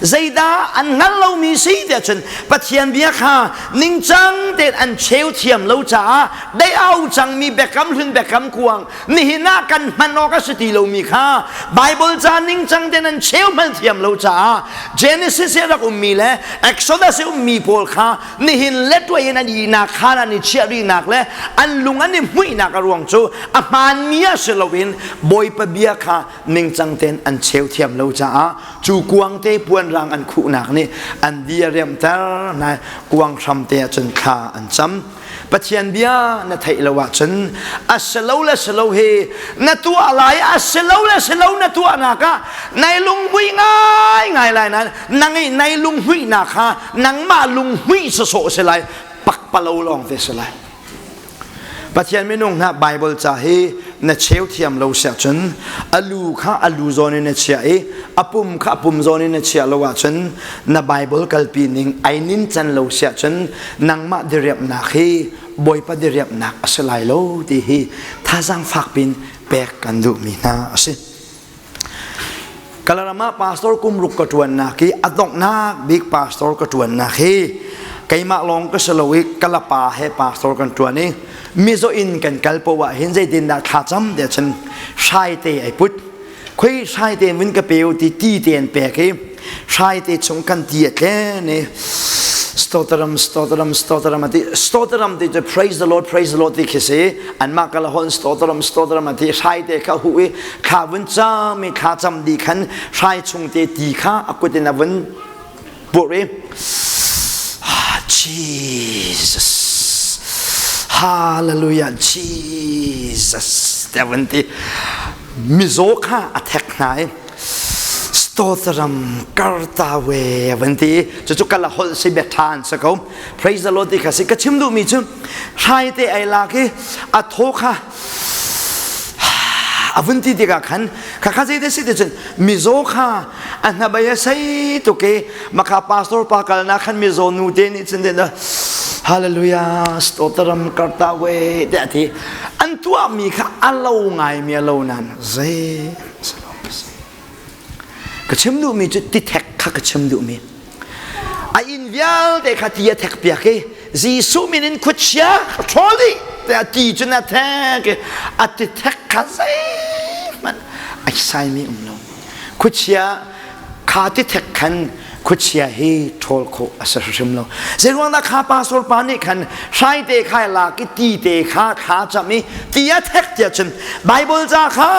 Zeidah an hngal lomi si tiah cun Pathian bia kha ningcang tein an cheu thiam lo caah dei au cangmi biakam hlun biakam kuang nihin ah kan hman awk a si ti lomi kha Bible ca ningcang tein an cheu hman thiam lo caah Genesis i rak ummi le Exodus i ummi pawl kha nihin le tuai in an ihnak khan an i chiah rihnak le an lung an i hmuihnak a ruang cu a hmaanmi ah si loin Bawipa bia kha ningcang tein an cheu thiam lo caah cu kuangte puanrang an khuhnak nih an di a riamhter na kuang hram te ah cun thla an cam. Pathian bia na theih lo ahcun a si lo le si lo hi na tuah lai a si lo le si lo na tuahnak ah nai lunghmuih ngai ngai lai nain nang i nai lunghmuihnak kha nangmah lunghmuih sawsawh si lai pakpalo lawng te si lai. Pathian minung hna Bible ca hi na cheu thiam lo siah cun a lu kha a lu zawn in na chiah i a pum kha a pum zawn in na chiah lo ahcun na Bible kalpi ning ai nin can lo siah cun nangmah diriamhnak hi Bawipa diriamhnak a si lai lo ti hi thazaang fak pin pek kan duhmi hna a si. Kalaram ah pastor kum ruk ka ṭuannak hi a donghnak bik pastor ka ṭuannak hi keimah lawng ka si lo i kalapa he pastor kan ṭuan i mizaw inn kan kal poah ah hin zeitindah thlacam tiah cun hrai te ai put khoi hrai te vun ka peu ti ti te an pek i hrai te chung kan ti a tlen i stotaram stotaram stotaram ati stotaram ti cu praise the lord praise the lord ti khi si anmah kala hon stotaram stotaram ati hrai te kha hu i thla vun cam i thla cam di khan hrai chung te ti kha a kut in a vun pur i Jesus hallelujah Jesus te vun ti mizaw kha a thek hna i stotaram kartawe van ti cucu kala holh si bia tha an si ko praise the lord ti kha si ka chim duhmi cu hrai te ai lak i a thaw kha a vun ti tikah khan kha kha zei te si ti cun mizaw kha a hnabei a sei tuk i makha pastor pa kalnak khan mizaw nu te nih cun hallelujah stotaram kartawe te a ti an tuahmi kha a lo ngaimi a lo nan zei ka chim duhmi cu ti thek kha ka chim duhmi a inn vialte kha ti a thek piak i Jesuh min in khuachia ka ṭhawl dih tiah ti cun a thek i a ti thek kha zeihmanh ai saimi um lo khuachia kha ti thek khan khuachia hi ṭhawl khawh a si hrim lo zeiruang dah kha pastor pa nih khan hrai te kha lak i ti te kha thla cam i ti a thek tiah cun Bible ca kha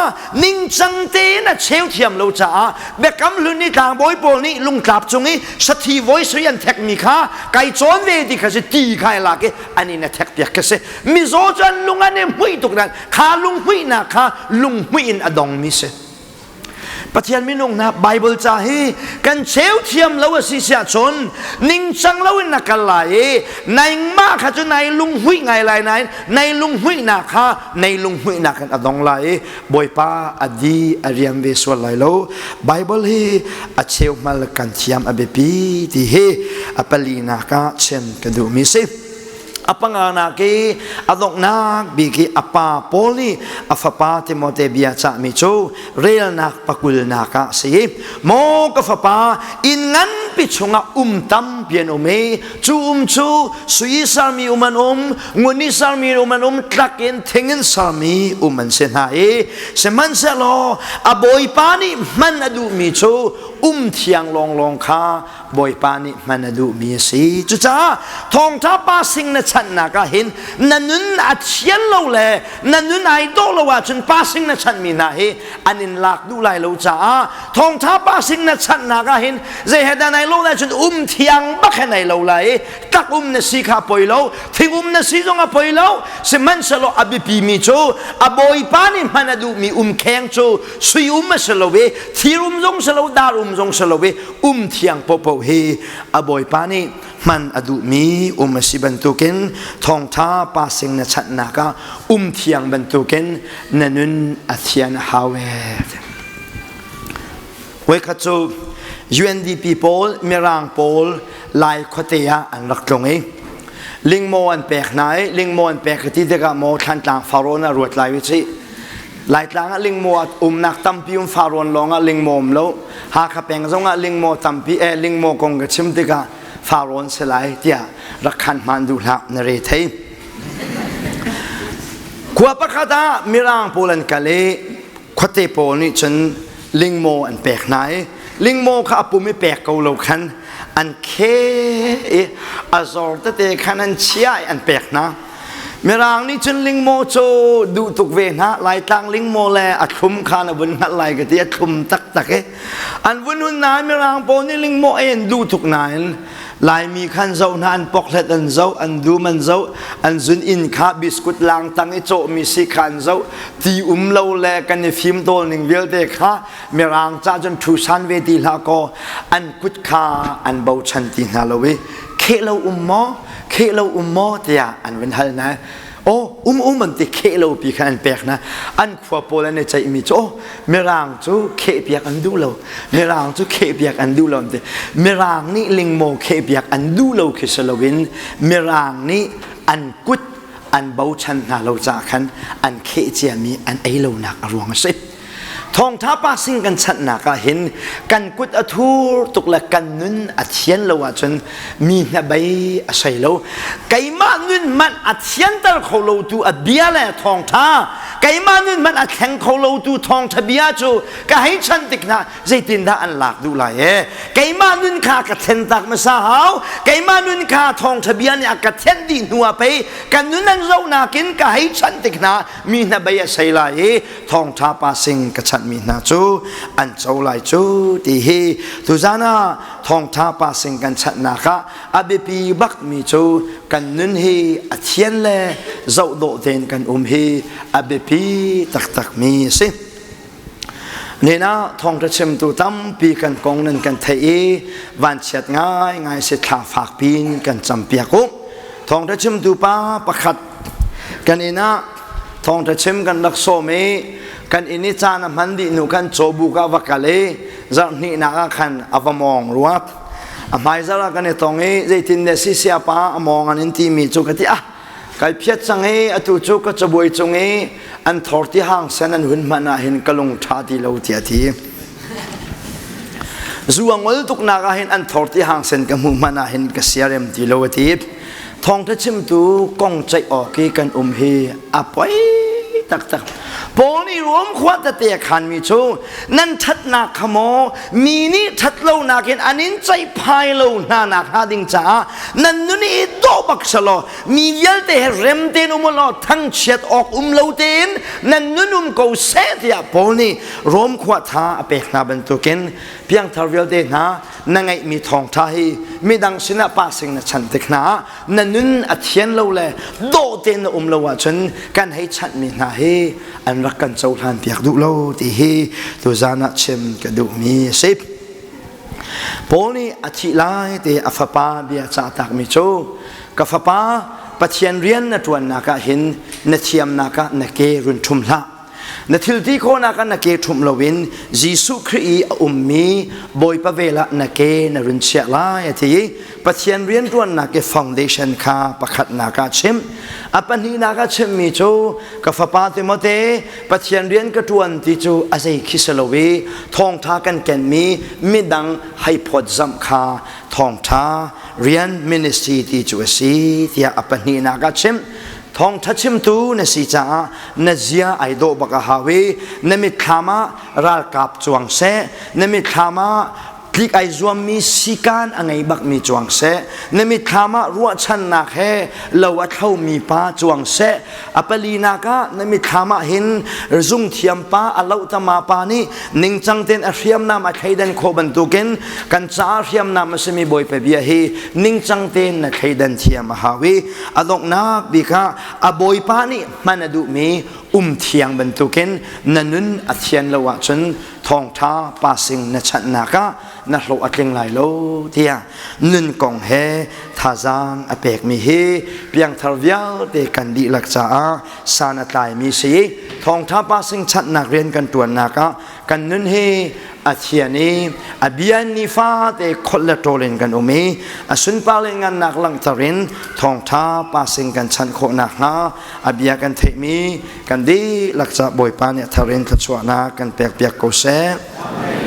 ningcang tein a cheu thiam lo caah biakam hlun i tlangbawi pawl nih lungtlap cung i sathi voi sui an thekmi kha kai cawn ve ti kha si ti kha i lak i an in a thek piak kha si mizaw cu an lung an i hmuih tuk nain kha lunghmuihnak kha lunghmuih in a dongmi si Pathian minung hna Bible ca hi kan cheu thiam lo a si siah cun ningcang lo in na kal lai i nangmah kha cu nai lunghmuih ngai lai nain nai lunghmuihnak kha nai lunghmuihnak in a dong lai i Bawipa a di a riam ve sual lai lo Bible hi a cheu hmal kan thiam a biapi ti hi a palinak ah chim ka duhmi si. A panganak i a donghnak bik i a pa Paul nih a fapa Timote bia cahmi cu relnak pakulnak ah a si i maw ka fapa inn nganpi chungah um tampi an um i cu um cu sui sermi um an um ngun i sermi um an um tlak in thing in sermi um an si hna i sihmanhsehlaw a bawipa nih hman a duhmi cu um thiang lawnglawng kha Bawipa nih hman a duhmi a si. Cucaah thawngṭha pa sing na chanhnak ah hin na nun a thian lo le na nun ai dawh lo ahcun pa sing na chanhmi hna hi an in lak duh lai lo caah thawngṭha pa sing na chanhnak ah hin zei he dah nai lo lai cun um thiang bak he nai lo lai i tak um na si kha poi lo thing um na si zong a poi lo sihmanhsehlaw a biapi mi cu a bawipa nih hman a duhmi umkheng cu sui um a si lo i thir um zong si lo dar um zong si lo i um thiang popo hi a bawipa nih hman a duhmi um a si bantukin thawngtha passing na chanhnak ah um thiang bantukin na nun a thian a hau e. Voikhat cu UNDP pawl Mirang pawl Lai khuate ah an rak tlung i lingmaw an pek hna i lingmaw an pek ti tikah maw Thlantlang Farawn ah ruat lai u cih. Laitlang ah lingmaw a umnak tampi um Farawn lawng ah lingmaw um lo. Hakha peng zong ah lingmaw tampi eh lingmaw kong ka chim tikah Farawn si lai tiah rak khan hmaan duh hlah na re thei. Khua pakhat ah Mirang pawl an kal i khuate pawl nih cun lingmaw an pek hna i lingmaw kha a pum i pek ko lo khan an khe i a zor tete khan an chia i an pek hna. Mirang nih cun lingmaw cu duh tuk ve hna. Laitlang lingmaw le a thlum kha na vun hngalh lai ka ti a thlum taktak i an vun hun nain Mirang pawl nih lingmaw ei an duh tuk nain Laimi khan zoh hna an pokhlet an zoh an dum an zoh an zun inn kha biskut lang tang i cawhmi si kha an zoh ti um lo le kan i fim tawl ning vialte kha Mirang ca cun thu san ve ti hlah kaw an kut kha an bochan ti hna lo i kheh lo um maw kheh lo um maw tiah an vun hal hna. Aw um um an ti kheh lo pi khan an pek hna. An khua pawl an i ceihmi cu aw Mirang cu kheh piak an duh lo. Mirang cu kheh piak an duh lo an ti. Mirang nih lingmaw kheh piak an duh lo khi si loin Mirang nih an kut an bochan hna lo caah khan an kheh ciami an ei lonak a ruang a si. Thawngṭha pa sing kan chanhnak ah hin kan kut a thur tuk le kan nun a thian lo ahcun mi hnabei a sei lo. Keimah nun hmanh a thianter kho lo tu a bia le thawngṭha, keimah nun hmanh a thleng kho lo tu thawngṭha bia cu ka hei chan tik hna zeitindah an lak duh lai e. Keimah nun kha ka thlen tak hmasa hau. Keimah nun kha thawngṭha bia nih a ka thenh dih hnu ah pei kan nun an zohnak in ka hei chan tik hna mi hnabei a sei lai i thawngṭha pa sing ka chanhmi hna cu an co lai cu ti hi tuzan ah thawngṭha pa sing kan chanhnak ah a biapi bakmi cu kan nun hi a thian le zoh dawh tein kan um hi a biapi taktakmi a si. Nina thawngṭha chimtu tampi kan kong nan kan theih i vanchiat ngaingai si thla fak pin kan campiak u. Thawngṭha chimtu pa pakhat kan inn ah thawngṭha chim kan rak sawm i kan inn i caan a hman dih hnu khan cawbuk ah va kal i zarh hnihnak ah khan a va mawng ruat a hmaizarh ah kan i tong i zeitin le sisia pa a mawng an in timi cu ka ti ah kai phiat cang i atu cu ka cabuai cung i an thor ti hang sen an hun hman ah hin ka lung ṭha ti lo tiah ti zu a ngol tuknak ah hin an thor ti hang sen ka hmuh hman ah hin ka siarem ti lo a ti Thawngṭha chimtu kong ceih awk i kan um hi a poi taktak. Paul nih Rom khua tete a khanmi cu nan ṭhatnak kha maw mi nih ṭhat lonak in an in ceihphai lo hna nak hnga ding caah nan nun i dawh bak selaw mi vialte he rem tein um law thangchiat awk um lo tein nan nun um ko seh tiah Paul nih Rom khua tha a pek hna bantukin piangthar vialte hna na ngeihmi thawngṭha hi midang sinah passing na chan tik hna ah na nun a thian lo le dawh tein na um lo ahcun kan hei chanhmi hna hi an rak kan cohlan piak duh lo ti hi tuzan ah chim ka duhmi a si. Paul nih a thih lai te a fapa bia cah takmi cu ka fapa Pathian rian na ṭuannak ah hin na thiamnak ah na ke run ṭhum hlah. Na thilti khawhnak ah na ke ṭhumh loin Jesuh Khrih i a ummi Bawipa vel ah na ke na run chiah lai a ti i Pathian rianṭuannak i foundation kha pakhatnak ah chimh. A pahnihnak ah chimmi cu ka fapa Timote Pathian rian ka ṭuan ti cu a zei khi si lo i thawngṭha kan kenmi midang hei phawtzamh kha thawngṭha rian ministry ti cu a si tiah a pahnihnak ah chimh. Thawngṭha chimtu na si caah na zia ai dawh bak a hau i na mitthlam ah ralkap cuang seh, na mitthlam ah tlik ai zuammi sikaan a ngei bakmi cuang seh, na mitthlam ah ruahchannak he lo a thlomi pa cuang seh, a palinak ah na mitthlam ah hin zungthiam pa a lohtama pa nih ningcang tein a hriamnam a thleidan khawh bantukin kan caah hriamnam a simi Bawipa bia hi ningcang tein na thleidan thiam a hau i a donghnak bik ah a bawipa nih hman a duhmi um thiang bantukin na nun a thian lo ahcun thawngṭha passing na chanhnak ah na hlawh a tling lai lo tiah nun kong he thazaang a pekmi hi piangthar vialte kan dihlak caah san a tlaimi si thawngṭha passing chanhnak rian kan ṭuannak ah kan nun hi A thian i a bia nifate kholh le ṭawl in kan um i a sunpar le ngannak langhter in thawngṭha pasing kan chanh khawh nakhnga a bia kan theihmi kan dihlak ca Bawipa nih a thar in thluachuahnak kan pekpiak ko seh.